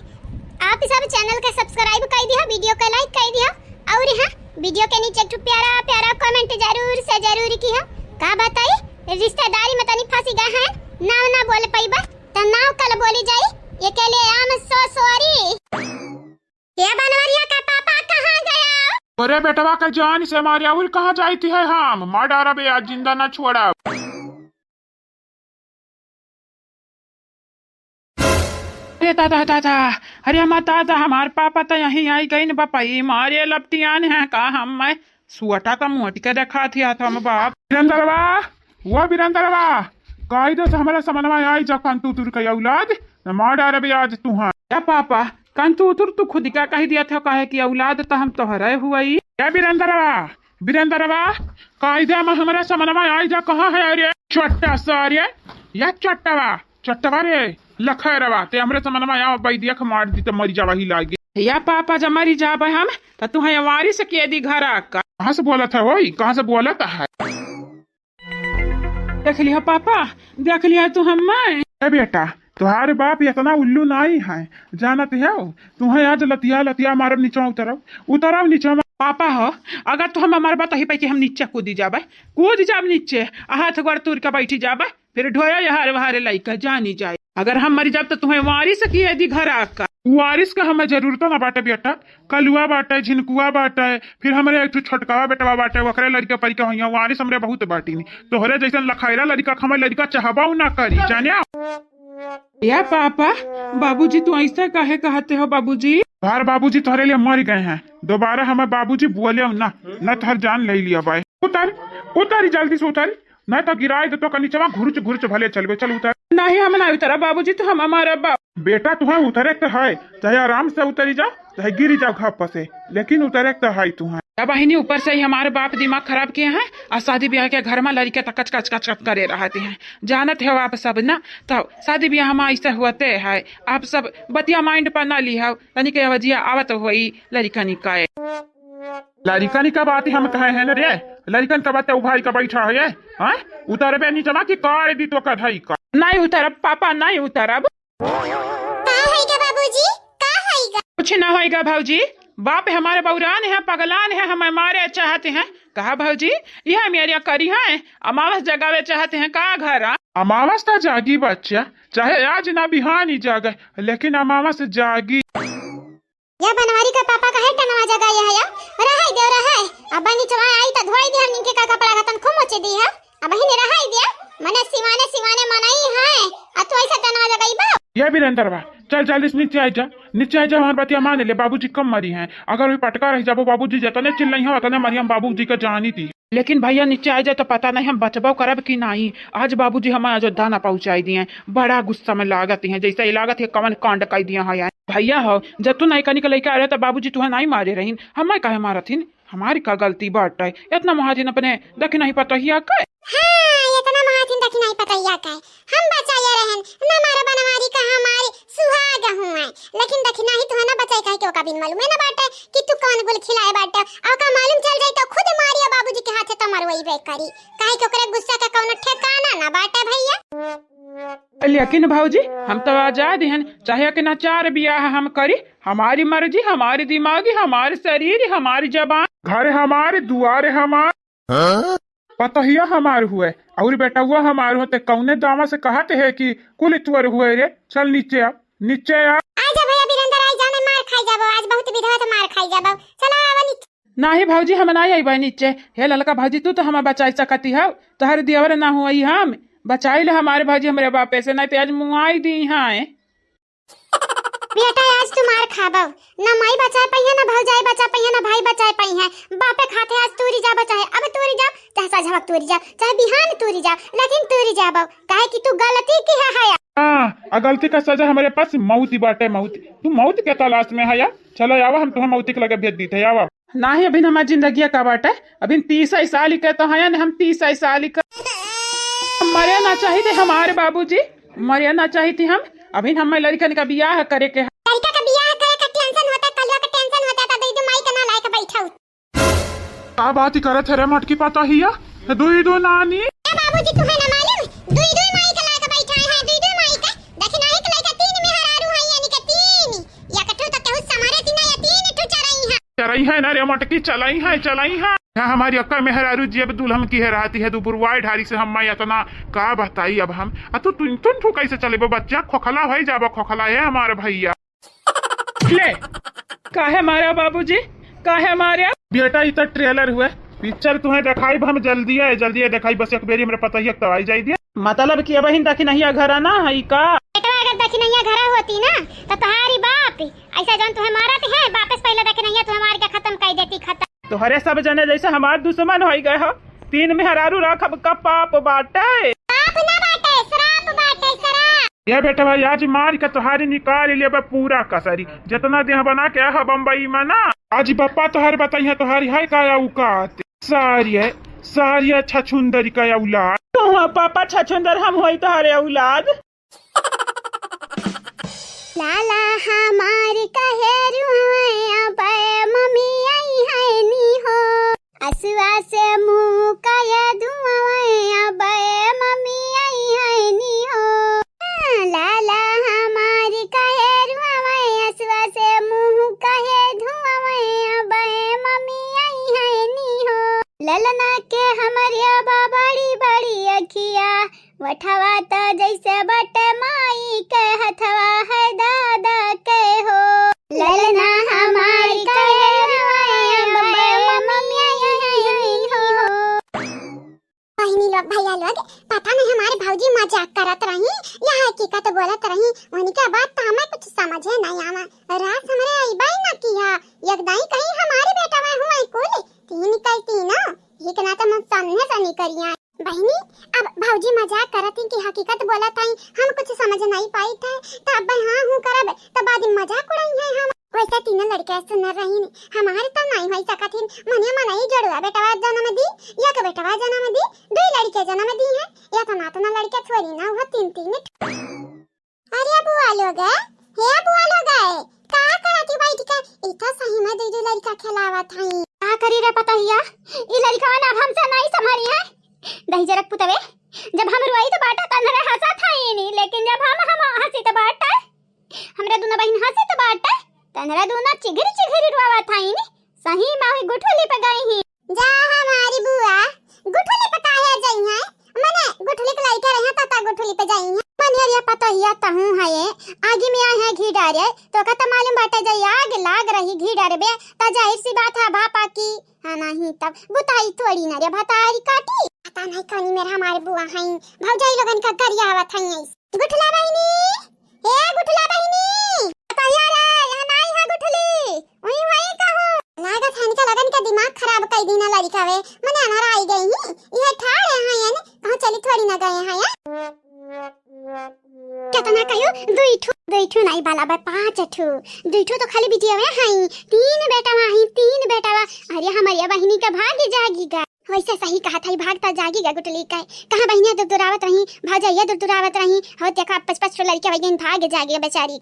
आप सब चैनल के सब्सक्राइब कर दिया, वीडियो के लाइक कर दिया, और हाँ, वीडियो के नीचे एक ठो प्यारा प्यारा कमेंट जरूर से जरूर किया। का बताई, रिश्तेदारी में तनी फंसी गए हैं, नाम ना बोल पाइबा। त नाव कल बोली जाई, ये के लिए I am so sorry। ये बनवरिया का पापा कहाँ गया? अरे बेटवा के जान से मारे, और कहाँ जाई थी है हम? मार डारब या जिंदा ना छोड़ब। अरे दादा, दादा, अरे हमार दादा, हमार पापा तो यहीं आई गई न बपई, मारे लपटियान है का हम मैं? सुअटा तो मोट के देखा थी हाथ हम बाप। बिरेंदरवा, वो बिरेंदरवा, कायदे से हमारे समनवा आई जा कंतूतुर के औलाद, न मार डारबे आज तुहां। या पापा, कंतूतुर तू खुद का कह दिया था, काहे कि औलाद तो हम तोहरे हुई। या बिरेंदरवा, बिरेंदरवा, कायदे में हमारे समनवा आई जा, कहाँ है अरे? चट्टा सारे, या चट्टवा, चट्टवा रे, लखैरवा, ते हमरे समनवा आवा, बैदिया के मार दी त मरी जावा ही लागे। या पापा, जब मरी जाबे हम, त तुहें वारिस के दी घर आका। कहाँ से बोलत है होई? कहाँ से बोलत है? देख लिया पापा, देख लिया तू हमें। ए बेटा, तुहार बाप इतना उल्लू नाई है, जानत हो? तुहें आज लतिया लतिया मारब, नीचे उतरब, उतरब नीचे। पापा हो, अगर तू हम हमार बात ही पाई कि हम नीचे कूदी जाबे, कूद जाब नीचे, आ हाथ गोड़ तूर के बैठी जाबे, फिर ढोया यहार वहारे लइका जानी जाए। अगर हम मरी जाब त तुहें वारिस की यदि घर आका। वारिस का हमें जरूरत ना बाटे बेटा, कलुआ बाटे, झिनकुआ बाटे, फिर हमरे एक ठो छोटकावा बेटवा बाटे, ओकरे लड़का परिका होइया, वारिस हमरे बहुत बाटी नहीं। तोहरे जैसन लखाइरा लड़का के हमें लड़का चाहबा ना करी, जाने। या पापा, बाबूजी तू ऐसा काहे कहते हो बाबूजी? तोहर बाबूजी तोहरे लिए मर गए हैं, दोबारा हमें बाबूजी बोले ना, न तोहर जान ले लिया बाय। उतर, उतर जल्दी से उतर, नहीं तो गिराए दे तो का नीचवा घुरुच घुरुच भले चलबे, चल उतर। नहीं हम ना उतरा बाबूजी, तो हम हमारा बाप। बेटा तुहें उतरे के है, चाहे आराम से उतरी जा, चाहे गिरी जाओ घर पर से, लेकिन उतरे के है तुहें। या बहिनी ऊपर से ही हमारे बाप दिमाग खराब किए हैं, और शादी ब्याह के घर में लड़के तक कच कच कच कच करे रहते हैं, जानत हो आप सब ना, तो शादी ब्याह में ऐसे होते हैं, आप सब बतिया माइंड पर ना लिहाओ, तनिक आवाजिया आवत होई लड़िकनी का। लड़िकनी का बात हम कहे हैं न रे, लड़िकन का बात उभाई का बैठा है, हाँ? उतरबे नीचवा की काट दी तो कढ़ाई का। नहीं उतरब पापा, नहीं उतरब। का होइगा बाबूजी? का होइगा? कुछ ना होइगा भौजी, बाप हमारे बौरान है, पगलान है, हमें मारे चाहते हैं। कहा भौजी, यह मेरिया करी है, अमावस जगावे चाहते हैं का घर? अमावस तो जागी बच्चा, चाहे आज ना बिहानी जागे, लेकिन अमावस जागी। या बनवारी का पापा का है टनवा जगाया है या? रहाई दे रहाई। अब नीचवा आई त धोई दे हम इनके का कपड़ा गतन खूब मोचे दी है। अब ही रहाई दे। मने सिवाने सिवाने मनई है। आ तू ऐसा टनवा जगाई बा। ये बिरेंदरवा, चल जल्दी से नीचे आ जा। नीचे आ जा, हमार बतिया मान ले, बाबूजी कम मरी हैं। अगर वे पटका रह जाबो, बाबूजी जतने चिल्लाई हैं, उतने मरी हम बाबूजी का जानी थी। लेकिन भैया नीचे आ जाए तो पता नहीं हम बचबो करब कि नहीं। आज बाबूजी हमारे अयोध्या ना पहुँचाई दिए, बड़ा गुस्सा में लागत हैं, जैसे ये लागत है कवन कांड कर दिया है यार। भैया हो, जब तू नैका निकल के आ रहे तो बाबूजी तुहे नहीं मारे रहीन, हमें काहे मारत हिन? हमारी का गलती बाटे? इतना महाजिन अपने दखिनही पतोहिया के। हाँ, इतना महाजिन दखिनही पतोहिया के। हम बचाया रहन, न मारो बनवारी का हमारी सुहाग हुए, लेकिन दखिनही तुहे ना बचा काहे कि ओका बिन मालूम है ना बाटे कि तू कौन गुल खिलाए बाटे। ओका मालूम चल जाई तो खुद मारिया बाबूजी के हाथे तो मरवइबे करी। काहे कि ओकरे गुस्सा का कौनो ठिकाना ना बाटे भैया। लेकिन भौजी, हम तो आजाद हन, चाहे कि ना चार बियाह हम करी, हमारी मर्जी, हमारी दिमागी, हमारे शरीर, हमारी जबान। घर हमारे, दुआरे हमार। हाँ? पतोहिया हमार हुए और बेटउआ हमार होते, कौने दावा से कहत है कि कुल तोर हुए रे? चल नीचे आ, नीचे आ। आजा भैया वीरेंद्र, आई जाने मार खाई जाबो, आज बहुत विधवा से मार खाई जाबो। चला आवा नीचे। नाही भौजी, हम नाही अइबे नीचे। हे ललका भौजी, तू तो हमें बचाई सकती हो, तोहर दियवर ना हुई हम। बचाई ले हमारे भौजी हमरे बापे से, नहीं तो आज मुआई दी हैं। बेटा, आज तू मार खाबो। ना माई बचाए पइहे, ना भौजाई बचा पइहे, ना भाई बचाए पइहे। बापे खाते आज तूरी जाबो, चाहे अब तूरी जाओ, चाहे सझवा तूरी जाओ, चाहे बिहान तूरी जाओ, लेकिन तूरी जाबो, काहे कि तू गलती की है, है। हाँ, आ गलती का सजा हमरे पास मौत ही बाटे, मौत। तू मौत के तलाश में है या? चलो आवा, हम तुम्हें मौत के लगे भेज दीते, आवा। नाही, अभिन हमार जिंदगिया का बाटे, अभिन तीस साल के तो है, हम तीस साल के। मरे ना चाहिए थे हमारे बाबूजी, मरे ना चाहिए थे हम। अभिन हमें लड़कन का बियाह करे के है। लड़का का बियाह करे का टेंशन होता, कलवा का टेंशन होता, तो दीदी माई के ना लायक बैठा। का बात ही करत है रे मटकी पतोहिया? दुई दो नानी। ए बाबूजी, तुम्हें ना मालूम? दुई दुई माई के लायक बैठा है, दुई दुई माई के। देखी नाही के लइका तीन मेहरारू है, यानी के तीन। या कठू तो केहू समारे ती ना, या तीन ठू चरई है। चरई है ना रे मटकी, चलई है, चलई है। यहाँ हमारी अक्का मेहरारू जी अब दुल्हन की है रहती है, दो बुरवाई ढारी से हम मैं इतना का बताई अब हम। आ तू तुम तुम ठू कैसे चलेबो बच्चा, खोखला होई जाबो, खोखला है हमारे भैया। ले, काहे मारा बाबूजी, काहे मारा? बेटा, ई तो ट्रेलर हुए, पिक्चर तुम्हें देखाई हम जल्दी है, जल्दी है देखाई, बस एक बेरी हमरे पतोहिया के तो आई जाई दिया। मतलब कि अबहिन दखिनहिया घरा ना है का? बेटवा, अगर दखिनहिया घरा होती ना, तो तोहारी बाप ऐसा जौन तुम्हें मारत है, बापस पहले दखिनहिया तुम्हें मार के खत्म कर देती, खत्म। तोहरे सब जने जैसे हमार दुश्मन होई गए हो। तीन मेहरारू राखब का पाप बाटे? पाप ना बाटे, श्राप बाटे, श्राप। ये बेटवा, आज मार के तोहारी निकाल लेबे पूरा कसरी। जितना देह बना के आहा बम्बई में ना, आज बप्पा तोहार बताई है, तोहारी है का औकात? सारी है, सारी है छछुंदरी का औलाद। तू पापा छछुंदर, हम होई तोहारे औलाद। लाला हमार कहे रुआवे, अबे मम्मी आई है नी हो। असुआ से मुँह कहे धुआवे, अबे मम्मी आई है नी हो। लाला हमार कहे रुआवे, असुआ से मुँह कहे धुआवे, अबे मम्मी आई है नी हो। ललना के हमरे बा बड़ी बड़ी अखिया, वठवा त जैसे बटे माई के हथवा है दादा के हो। ललना हमार कहे रुआए, अबे मम्मी आई हो। बहिनी लोग, भैया लोग, पता नहीं हमारे भौजी मजाक करत रही या हकीकत बोलत रही, उनके बात तो हमें कुछ समझे नहीं आवा। रास हमरे अइबे न किया, एक दाई कहीं हमारे बेटा में हुआ कुल तीन कई तीनों, एक ना तो मुँह सामने से नहीं करिया। बहिनी, अब भौजी मजाक करत ही कि हकीकत बोलत हई, हम कुछ समझ नहीं पाई थे, तो अब हाँ हूँ करब, तो बाद में मजाक उड़ाई है हम। वैसे तीनों लड़के सुनर रही, हमारे तो नहीं हो सकत ही, मने मन ही जोड़ुआ बेटवा जन्म दी, या के बेटवा जन्म दी, दो लड़के जन्म दी है, या तो ना तो ना लड़के थोड़ी ना हुआ, तीन तीन ठो। अरे बुआ लोग, हे बुआ लोग, का करत ही बैठ के? ई तो सही में दू दू लड़का खेलावत हई। का करी रे पतोहिया, ई लड़कवा ना अब हमसे नहीं संभरी है। दही जरक पुतवे, जब हम रोई तो बाटा तन्हरे हंसत हई नी, लेकिन जब हम, हम हंसी तो बाटा, हमरे दोनों बहिन हंसी तो बाटा, तन्हरे दोनों चिघरी चिघरी रोवत हई नी। सही में वही गुठली पे गई ही। जा हमारी बुआ, गुठली पे काहे जाई है? मने गुठली के लइके रही हैं, तता गुठली पे जाई हैं। मने अरे पतोहिया तहूँ है ये, आगी में आए हैं घी डारे, तो का तो मालूम बाटे जाई आग लाग रही घी डारबे, तो जाहिर सी बात है भापा की, हाँ नहीं तब बुताई थोड़ी ना रे भतारी काटी। पता नहीं कौनी मेरा हमारे बुआ हैं, भौजाई लोगन का गरिया आवत हैं ऐसे। गुठला बहिनी, ए गुठला बहिनी, कहिया रे, यहाँ नाई है गुठली, उई वई कहूँ। लागत है इनका लगन का दिमाग खराब कई दीना लड़का वे, मने अनहरा आई गई ही, ये ठाड़े हैं ये, कहूँ चली थोड़ी ना गए हैं ये। कितना कहो, दुई ठू, दुई ठू नाई बाला बा, पाँच ठू, दुई ठू तो खाली बिटिया वे हैं, तीन बेटा वहाँ हैं, तीन बेटा वा। अरे हमारी बहिनी का भाग जागी गा। वैसे सही कहा था, भाग तो जागी गा गुठली का। कहाँ बहिनिया दुरदुरावत रही, भौजैया दुरदुरावत रही, हो देखा पाँच पाँच ठो लड़के वही भाग जागी बेचारी।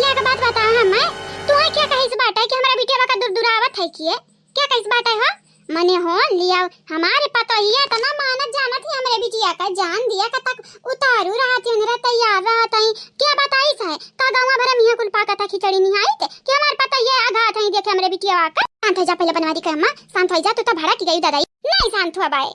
एक बात बताओ हमें, तू क्या कहिस बाटे कि हमरा बिटिया का दुरदुरावत है किए? क्या कहिस बाटे हो? मने हो लिया, हमारे पतोहिया इतना मानत जानत ही हमरे बिटिया का, जान दिया का तक उतारू रहत ही, उनरे तैयार रहत ही। क्या बताइस है? का गौवा भर में यह कुल पाकत है खिचड़ी निहाई के कि हमारे पतोहिया आघात है, देखे हमरे बिटिया का। शांत हो जा पहले बनवारी का अम्मा, शांत हो जा, तू तो भड़क गई दादा। नहीं शांत हुआ बाय।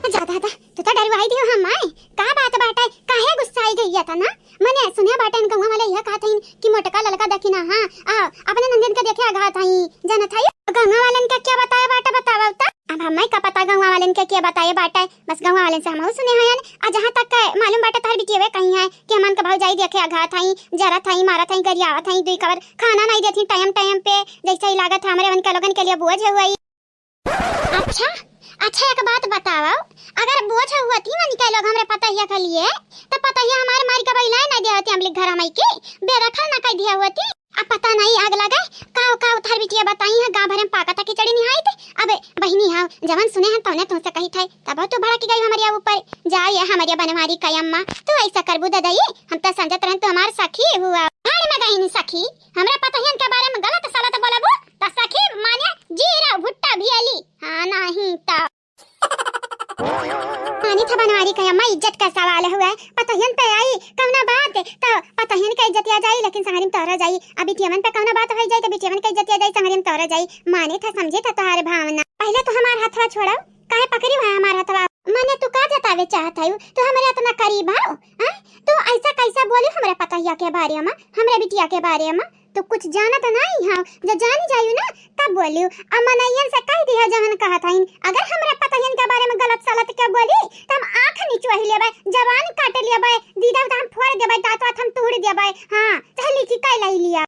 जा दादा, तू तो डरवाई दियो हमारे। का बात बाटे, काहे गुस्साई गई है तना? मने सुने बाटे इन गौवा वाले यह कहत हईन कि मोटका ललका देखी ना, हाँ, आ, अपने नंदन के देखे आघात हई, जानत हई? गौवा वालन के क्या बताए बाटे, बतावा तो। अब हमें का पता गौवा वालन के क्या बताए बाटे, बस गौवा वालन से हमहू सुने हयन। आ जहाँ तक के मालूम बाटे तोहर बिटियवे कही है कि हमन के भौजाई देखे आघात हई, जरत हई, मारत हई, गरियावत हई, दुई कवर खाना नहीं देती टाइम टाइम पे, जैसे ही लागत है हमरे उनके लोगन के लिए बोझ हुई। अच्छा, अच्छा, एक बात बताओ, अगर बोझ हुआ थी मन के लोग हमरे पतोहिया के लिए, तो पतोहिया हमारे मारी के बैलाए नहीं देवती हम लोग घर में की बेदखल ना कर दिया होती। अब पता नहीं आग लगे का का उधार बिटिया बताई है, गाँव भर में पाका था खिचड़ी निहाई थे। अब बहिनी हाँ, जवन सुने हैं तौने तुमसे कही थे, तब तो भड़क गई हमारे ऊपर। जाओ ये हमारे बनवारी का अम्मा, तू ऐसा करबू ददाई, हम तो समझत रहन तू हमार सखी हुआ। भाड़ में गई सखी, हमरा पतोहियन के बारे में गलत सलत बोलबू, त सखी माने जीरा भुट्टा भियली। हाँ, नहीं त। मानी था बनवारी का अम्मा, इज्जत का सवाल हुआ है। पतोहियन पे आई कौना बात, त पतोहियन के इज्जतिया जाई, लेकिन संगरी में तोहरा जाई। अब बिटियवन पे कौना बात हो जाई, त बिटियवन के इज्जतिया जाई, संगरी में तोहरा जाई। माने था, समझे था तोहार भावना। पहले तो हमार हथवा छोड़ो, काहे पकड़ी हुआ हमार हथवा? माने तू का जतावे चाहत हयू? तू हमरे इतना करीब हऊ, हैं? तू ऐसा कैसा बोली हमरे पतोहिया के बारे में, हमरे बिटिया के बारे में? तू कुछ जानत नहीं हऊ, जो जानी जायू ना तब बोलियो। अब मनैयन से कह दिया जवन कहत हईन, अगर हमरे पतोहियन के बारे में गलत सलत के बोली त हम आँख निचोही लेबै, जबान काट लेबै, दीदा त हम फोड़ देबै, दाँत वात हम तोड़ देबै। हाँ, चली की कह लई लिया।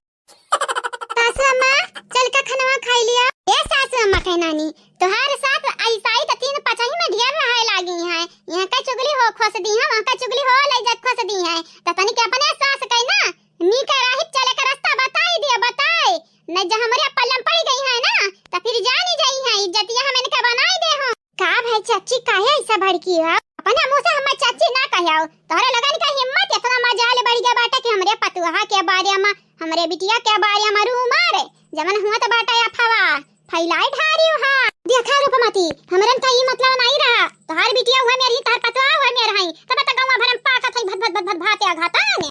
सासू अम्मा, चल के खनवा खाई लिया। ए सासू अम्मा के नानी, तोहार सास ऐसा ही त तीन पचही में ढेर रहे लागी हैं। यहाँ का चुगली हो खोस दी हैं, वहाँ का चुगली हो ले जा खोस दी हैं। त तनी के अपने सास के ना नीक राही चले के रास्ता बताई दिया, बताई। नहीं जब हमरे पल्लम पड़ी गई है ना, त फिर जानी जाई है, इज्जतिया हम इनके बनाई दे हो। का भाई चाची, काहे ऐसा भड़की हो? अपने मुँह से हमें चाची ना कहो। तोहरे लोगन का हिम्मत इतना मजाल बढ़ गया बाटे कि हमरे पतोहा के बारे में, हमरे बिटिया के बारे में rumor, जवन हुआ तो बाटे अफवाह, फैलाई ढारी हो। देखा रूपमती, हमरन का ई मतलब नहीं रहा। तोहार बिटिया हुआ मेरी, तोहार पतोहा हुआ मेर हई, तब तो गौवा भर में पाकत हई भत भत भत भत भाते आघातन।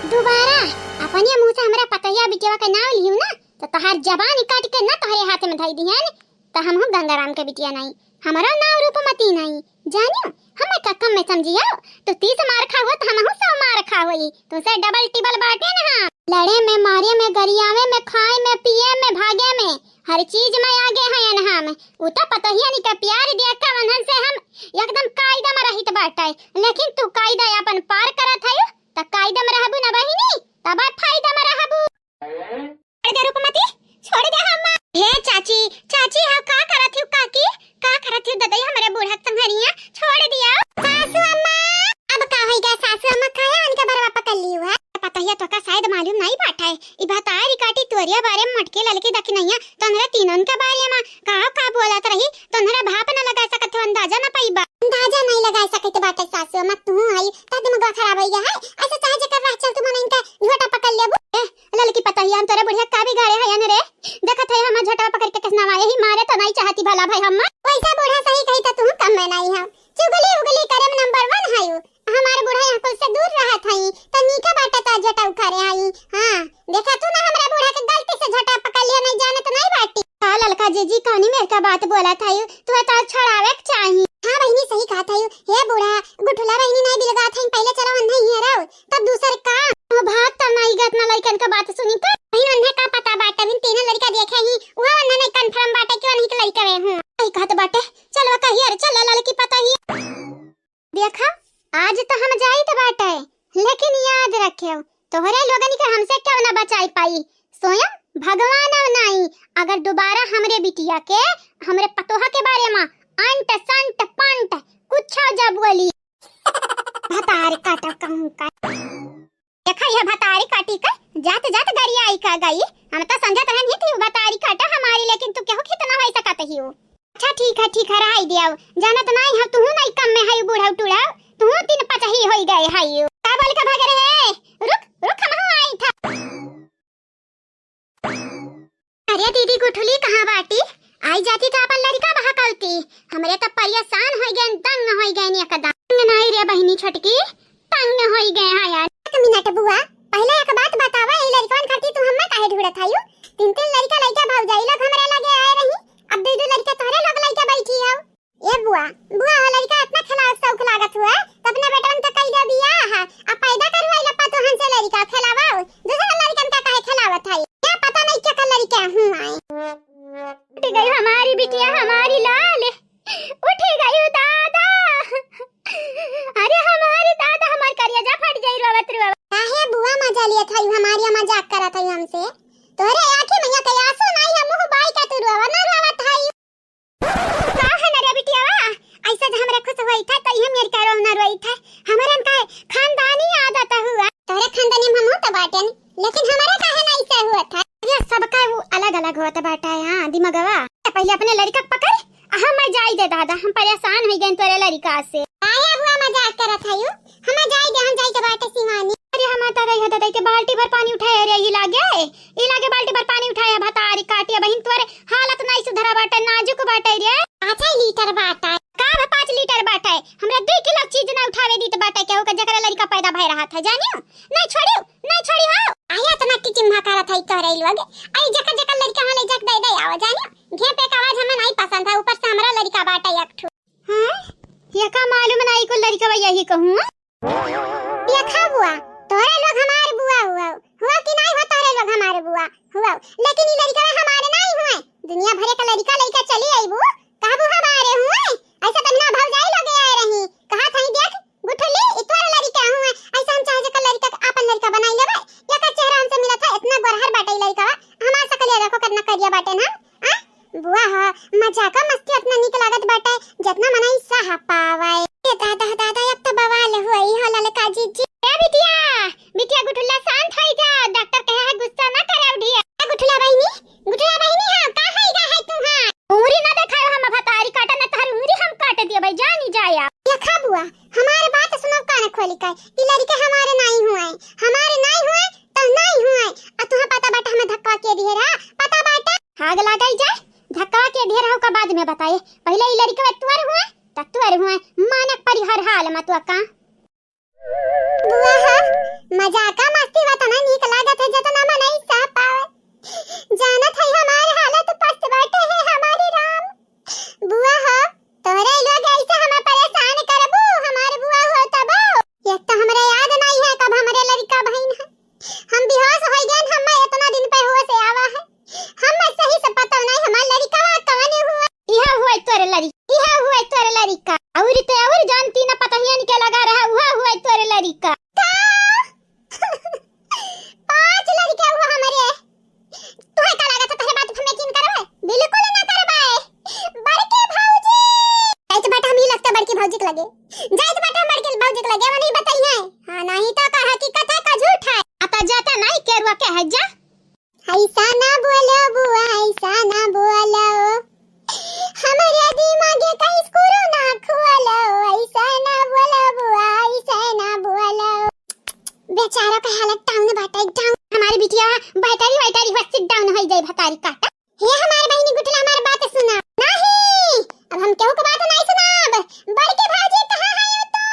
दोबारा अपने मुँह से हमरा पतोहिया बिटिया के नाम लियू ना, तो तोहार जबान काट के ना तोहरे हाथ में धई दिहन, तो हमहू गंगाराम के बिटिया नहीं, हमरो नाम रूपमती नहीं। जानियो, हमें का कम में समझियो, तू तीस मार खाओ तो हमहू सौ मार खाओ, तुमसे double टिबल बाटे ना हम। लड़े में, मारे में, गरियावे में, खाए में, पिए में, भागे में, हर चीज में आगे हैं हम। उ तो पतोहिया नी के प्यार दिया का बंधन से हम एकदम कायदा में रहित बाटे, लेकिन तू कायदा अपन पार करत हयू, त कायदा में रहबू ना बहिनी, तब फायदा में रहबू। छोड़ दे रूपमती, छोड़ दे अम्मा। हे चाची, चाची, हाँ का करत हयू काकी, का करत हयू ददई, हमरे बूढ़ा के संघरिया, छोड़ दिया। सासू अम्मा, अब का होई गया सासू अम्मा, काहे उनके बरवा पकड़ लियू है? पतोहिया तोका शायद मालूम नहीं बाटे, ई भतारी काटी तोरिया बारे में मोटकी ललकी दखिनैया, तोहरे तीनों के बारे में का का बोलत रही, तोहरे भाप न लगा सकत हो, अंदाजा न पाइबा। अंदाजा नहीं लगा सकत बाटे सासू अम्मा, तू हई, त दिमाग खराब हो गया है, ऐसे चाहे जेकर राह चल तू मन इनका झोटा पकड़ लेबू। ए, ललकी पतोहिया, हम तोरे बुढ़िया का बिगाड़े हयन रे? देखत है हम झोटा पकड़ के किसना मारे ही मारे तो नहीं चाहती भला भाई हम। वैसा बूढ़ा सही कही त तू कम में नहीं हम। चुगली उगली करे में number one हयू। हमार बूढ़ा यहाँ कुल से दूर रहत हई, त नीका बाटे त झोटा उखारे आई। हाँ, देखा तू ना हमरा बूढ़ा के गलती से झोटा पकड़ लिया, नहीं जानत नहीं बाटी। का ललका जीजी कौनी मेर का बात बोलत हई, तू तो छड़ावे के चाही। हाँ बहिनी सही कहत हई, हे बूढ़ा, गुठुला बहिनी नहीं बिलगात हई, पहले चलो अंधे ही रहो, तब दूसर का। ओ भाग तब नहीं गत ना लइकन का बात सुनी का। बहिन उन्हें का पता बाटे, बिन तीनों लड़का देखे ही, वो उन्हें नहीं confirm बाटे कि उन्हीं के लड़का वे हूँ। सही कहत बाटे, चलो कहिए रे, चलो ललकी पतोही। देखा, आज तो हम जाइत बाटे, लेकिन याद रखेव, तोहरे लोगन के हमसे केव ना बचाई पाई। स्वयं भगवान अब नाई, अगर दोबारा हमरे बिटिया के, हमरे पतोहा के बारे में अंट संट पंट कुछ जा बोली, भतार काटा कहूँ का। देखा यह भतारी काटी का जात जात गरियाई का गई। हम तो समझत रहन ही थी भतारी काटा हमारी, लेकिन तू केहू कितना हो सकत ही हो। अच्छा ठीक है, ठीक है, रहाई दियाओ। जानत नहीं हम तुहू नहीं कम में हई बूढ़ा टूढ़ा, तुहू तीन पचही होई गए हई। का बोल कब आ गए रे? रुक, रुक, हम हो आई था। अरे दीदी गुठुली कहाँ बाटी? आई जाती तो अपन लड़िका बहकौती। हमरे तो परेशान होइ गए, दंग होइ गए एकदम। दंग नहीं रे बहिनी छोटकी, तंग होइ गए हैं यार। एक मिनट बुआ, पहले एक बात बतावा, ई लड़िकवन खातिर तू हम्मे काहे ढूंढत हयू? तीन तीन लड़िका लइका भौजाई लोग हमरे लगे आए रही, अब दू दू लड़िका तोहरे लोग लइका बैठी हौ। ए बुआ, बुआ हो लड़िका इतना खेलावत शौक लागत हुआ, त अपने बेटवन का कई दे बियाह, आ पैदा करवाई ला पतोहन से लड़िका खेलावा, दूसरा लड़िकन का काहे खेलावत है? क्या पता नहीं क्या कर लड़िका हूँ आए। उठ गई हमारी बिटिया, हमारी लाल, उठ गई दादा। अरे हमारी दादा, हमार करेजा फट जाई रोवत रोवत। काहे बुआ मजा लियत हई, हमारी मजाक करत हई हमसे? तोहरे आँखी में के आंसू नहीं है, मुंह बाई के तू रोवा ना रोवत हई। का है ना रे बिटियावा, ऐसा जो हमरा खुश होई था, तो हम यार करो ना रोई था। हमरन का खानदानी आदत हुआ। तोहरे खानदानी में हम तो बाटेन, लेकिन हमारे काहे ना ऐसा हुआ था? ये सबका वो अलग-अलग होत बाटे, हाँ, दिमगवा। पहले अपने लड़िका के पकड़, आ हम जाई दे दादा, हम परेशान हो गए तोरे लड़िका से। काहे बुआ मजाक करत हयू? हम जाई दे, हम जाई के बाटे शिवानी। अरे हम तो गई हो दादा, के बाल्टी भर पानी उठाए, अरे ई लागे, ई लागे बाल्टी भर पानी उठाए, भतारी काटिया बहिन तोरे हालत नहीं सुधरा बाटे, नाजुक बाटे रे। पाँच लीटर बाटे। का बा पाँच लीटर बाटे? हमरा दुई किलो चीज ना उठावे दीत बाटे, केहू के जेकरे लड़िका पैदा भय रहत है, जानियो? नहीं छोड़ियो, नहीं छोड़ी हो। आई इतना टिटिम्हा करत है तोरे लोग। आई जकर जकर लड़िका हो ले जाके दे दे आओ, जानियो? घे पे का आवाज हमें नहीं पसंद है, ऊपर से हमरा लड़िका बाटे एक ठो। हाँ? ये का मालूम नहीं को लड़िका यही कहूँ? ये खा बुआ, तोरे लोग हमारे बुआ हुआ, हुआ कि नहीं हुआ तोरे लोग हमारे बुआ हुआ, लेकिन ई लड़िका हमारे नहीं हुए। दुनिया भरे का लड़िका लइका चली आईबू, कहबू हमारे हुए। ऐसा तो ना भौजाई लगे आए रही, कहा था देख गुठली, ई तोरे लड़िका हुए, ऐसा हम चाहे जेकर लड़िका के आपन लड़िका बनाई लेबे। एकर चेहरा हमसे मिलत है, इतना गोरहर बाटे ई लड़िका, हमार सकलिया देखो कितना करिया बाटे ना। आ? बुआ हो, मजाक मस्ती इतना नीक लागत बाटे, जितना मनई सह पावे। ए दादा, दादा, अब तो बवाल हुई हो ललका जीजी। ए बिटिया, बिटिया गुठुला शांत होई जा, डॉक्टर कहे है गुस्सा ना करे उठिया। ए गुठुला बहिनी, गुठुला बहिनी, हाँ, का है गा है तू हाँ? उंगरी ना देखायो हम भतारी काटा ना तहर उंगरी हम काट दिया भाई, जानी जाया। ये खा बुआ, हमारे बात सुनो कान खोली का, ई लड़िका हमारे नाई हुए, हमारे नाई हुए, तो नाई हुए। आ तुहा पता बाटे हमें धक्का के दिहे रहा, पता बाटे? आग लागल जाए, धक्का के दिहे रहा का बाद में बताए, पहले ई लड़िका तोर हुए, त तोर हुए, मानक परी हर हाल में तो का। बुआ हो, मजाका मस्ती वतना नीक लागत है, जतना मनई सह पावे। जानत है हमार हालत पस्त बाटे है हमारे राम। बुआ हो, तोहरे लोग ऐसे हमें परेशान करबू, हमार बुआ हो तबो। एक तो हमरा याद नहीं है कब हमरे लड़िका भइन है। हम बेहोश हो गए, हमें इतना दिन पे होश आवा है। हमें सही से पता नहीं हमार लड़िका कवन हुआ। यह हुआ तोरे लड़ी, यह हुआ तोरे लड़िका। और ते और जानती ना पतहियन के लगा रहा, वह हुआ तोरे लड़िका। का? पाँच लड़िका हुआ हमरे। तुहे का लागत है, तोहरे बात हम यकीन करबे? बिल्कुल ना करबे। बड़की भौजी। जाइत बाटे हम ई लगता बड़की भौजी के लगे। जाइत बाटे हम बड़की भौजी के लगे, वो नहीं बताई है। हाँ, नहीं तो का हकीकत है का झूठ है। आता जाता नहीं केरुआ के है जा। ऐसा ना बोलो बुआ, ऐसा ना बोलो। हमारे दिमागे का स्क्रू ना खोलो। ऐसा ना बोलो बुआ, ऐसा ना बोलो। बेचारा का हालत डाउन बाटे, डाउन। हमारी बिटिया बैटरी वैटरी बस डाउन हो जाए भतारी काटा। हे हमार बहिनी गुठला, हमार बात सुना। नहीं, अब हम केहू के बात नहीं सुनाब। बड़की भौजी कहाँ है तू?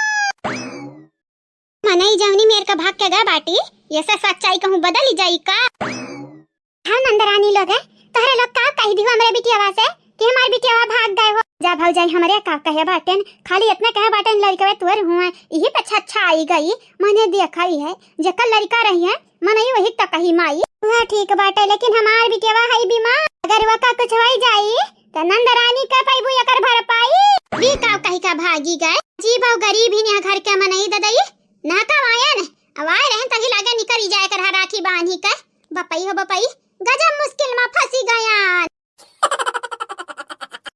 मनई जौनी मेर का भाग के गए बाटी, ये से सच्चाई कहूँ बदल जाई का? हाँ नंदरानी लोग है, तोहरे लोग का कह दियो हमरे बिटियावा से कि हमार बिटियावा भाग गए हो? जा भौजाई, हमरे का कहे बाटेन, खाली इतना कहे बाटेन लड़कवे तोर हुए, यही पे अच्छा अच्छा आई गई, मने देखा ही है, जेकर लड़का रही है, मनई वही तक ही माई। वह ठीक बाटे, लेकिन हमार बिटियावा है बीमार, अगर वका कुछ होई जाई, त नंद रानी का पैबू एकर भरपाई। भी का कही का भागी गए, जी बहु गरीब ही यहाँ घर के मनई ददई, ना का आयन, अब आए रहन तही लागे निकरी जाए कर राखी बांधी के, बपई हो बपई, गजब मुश्किल में फंसी गयान।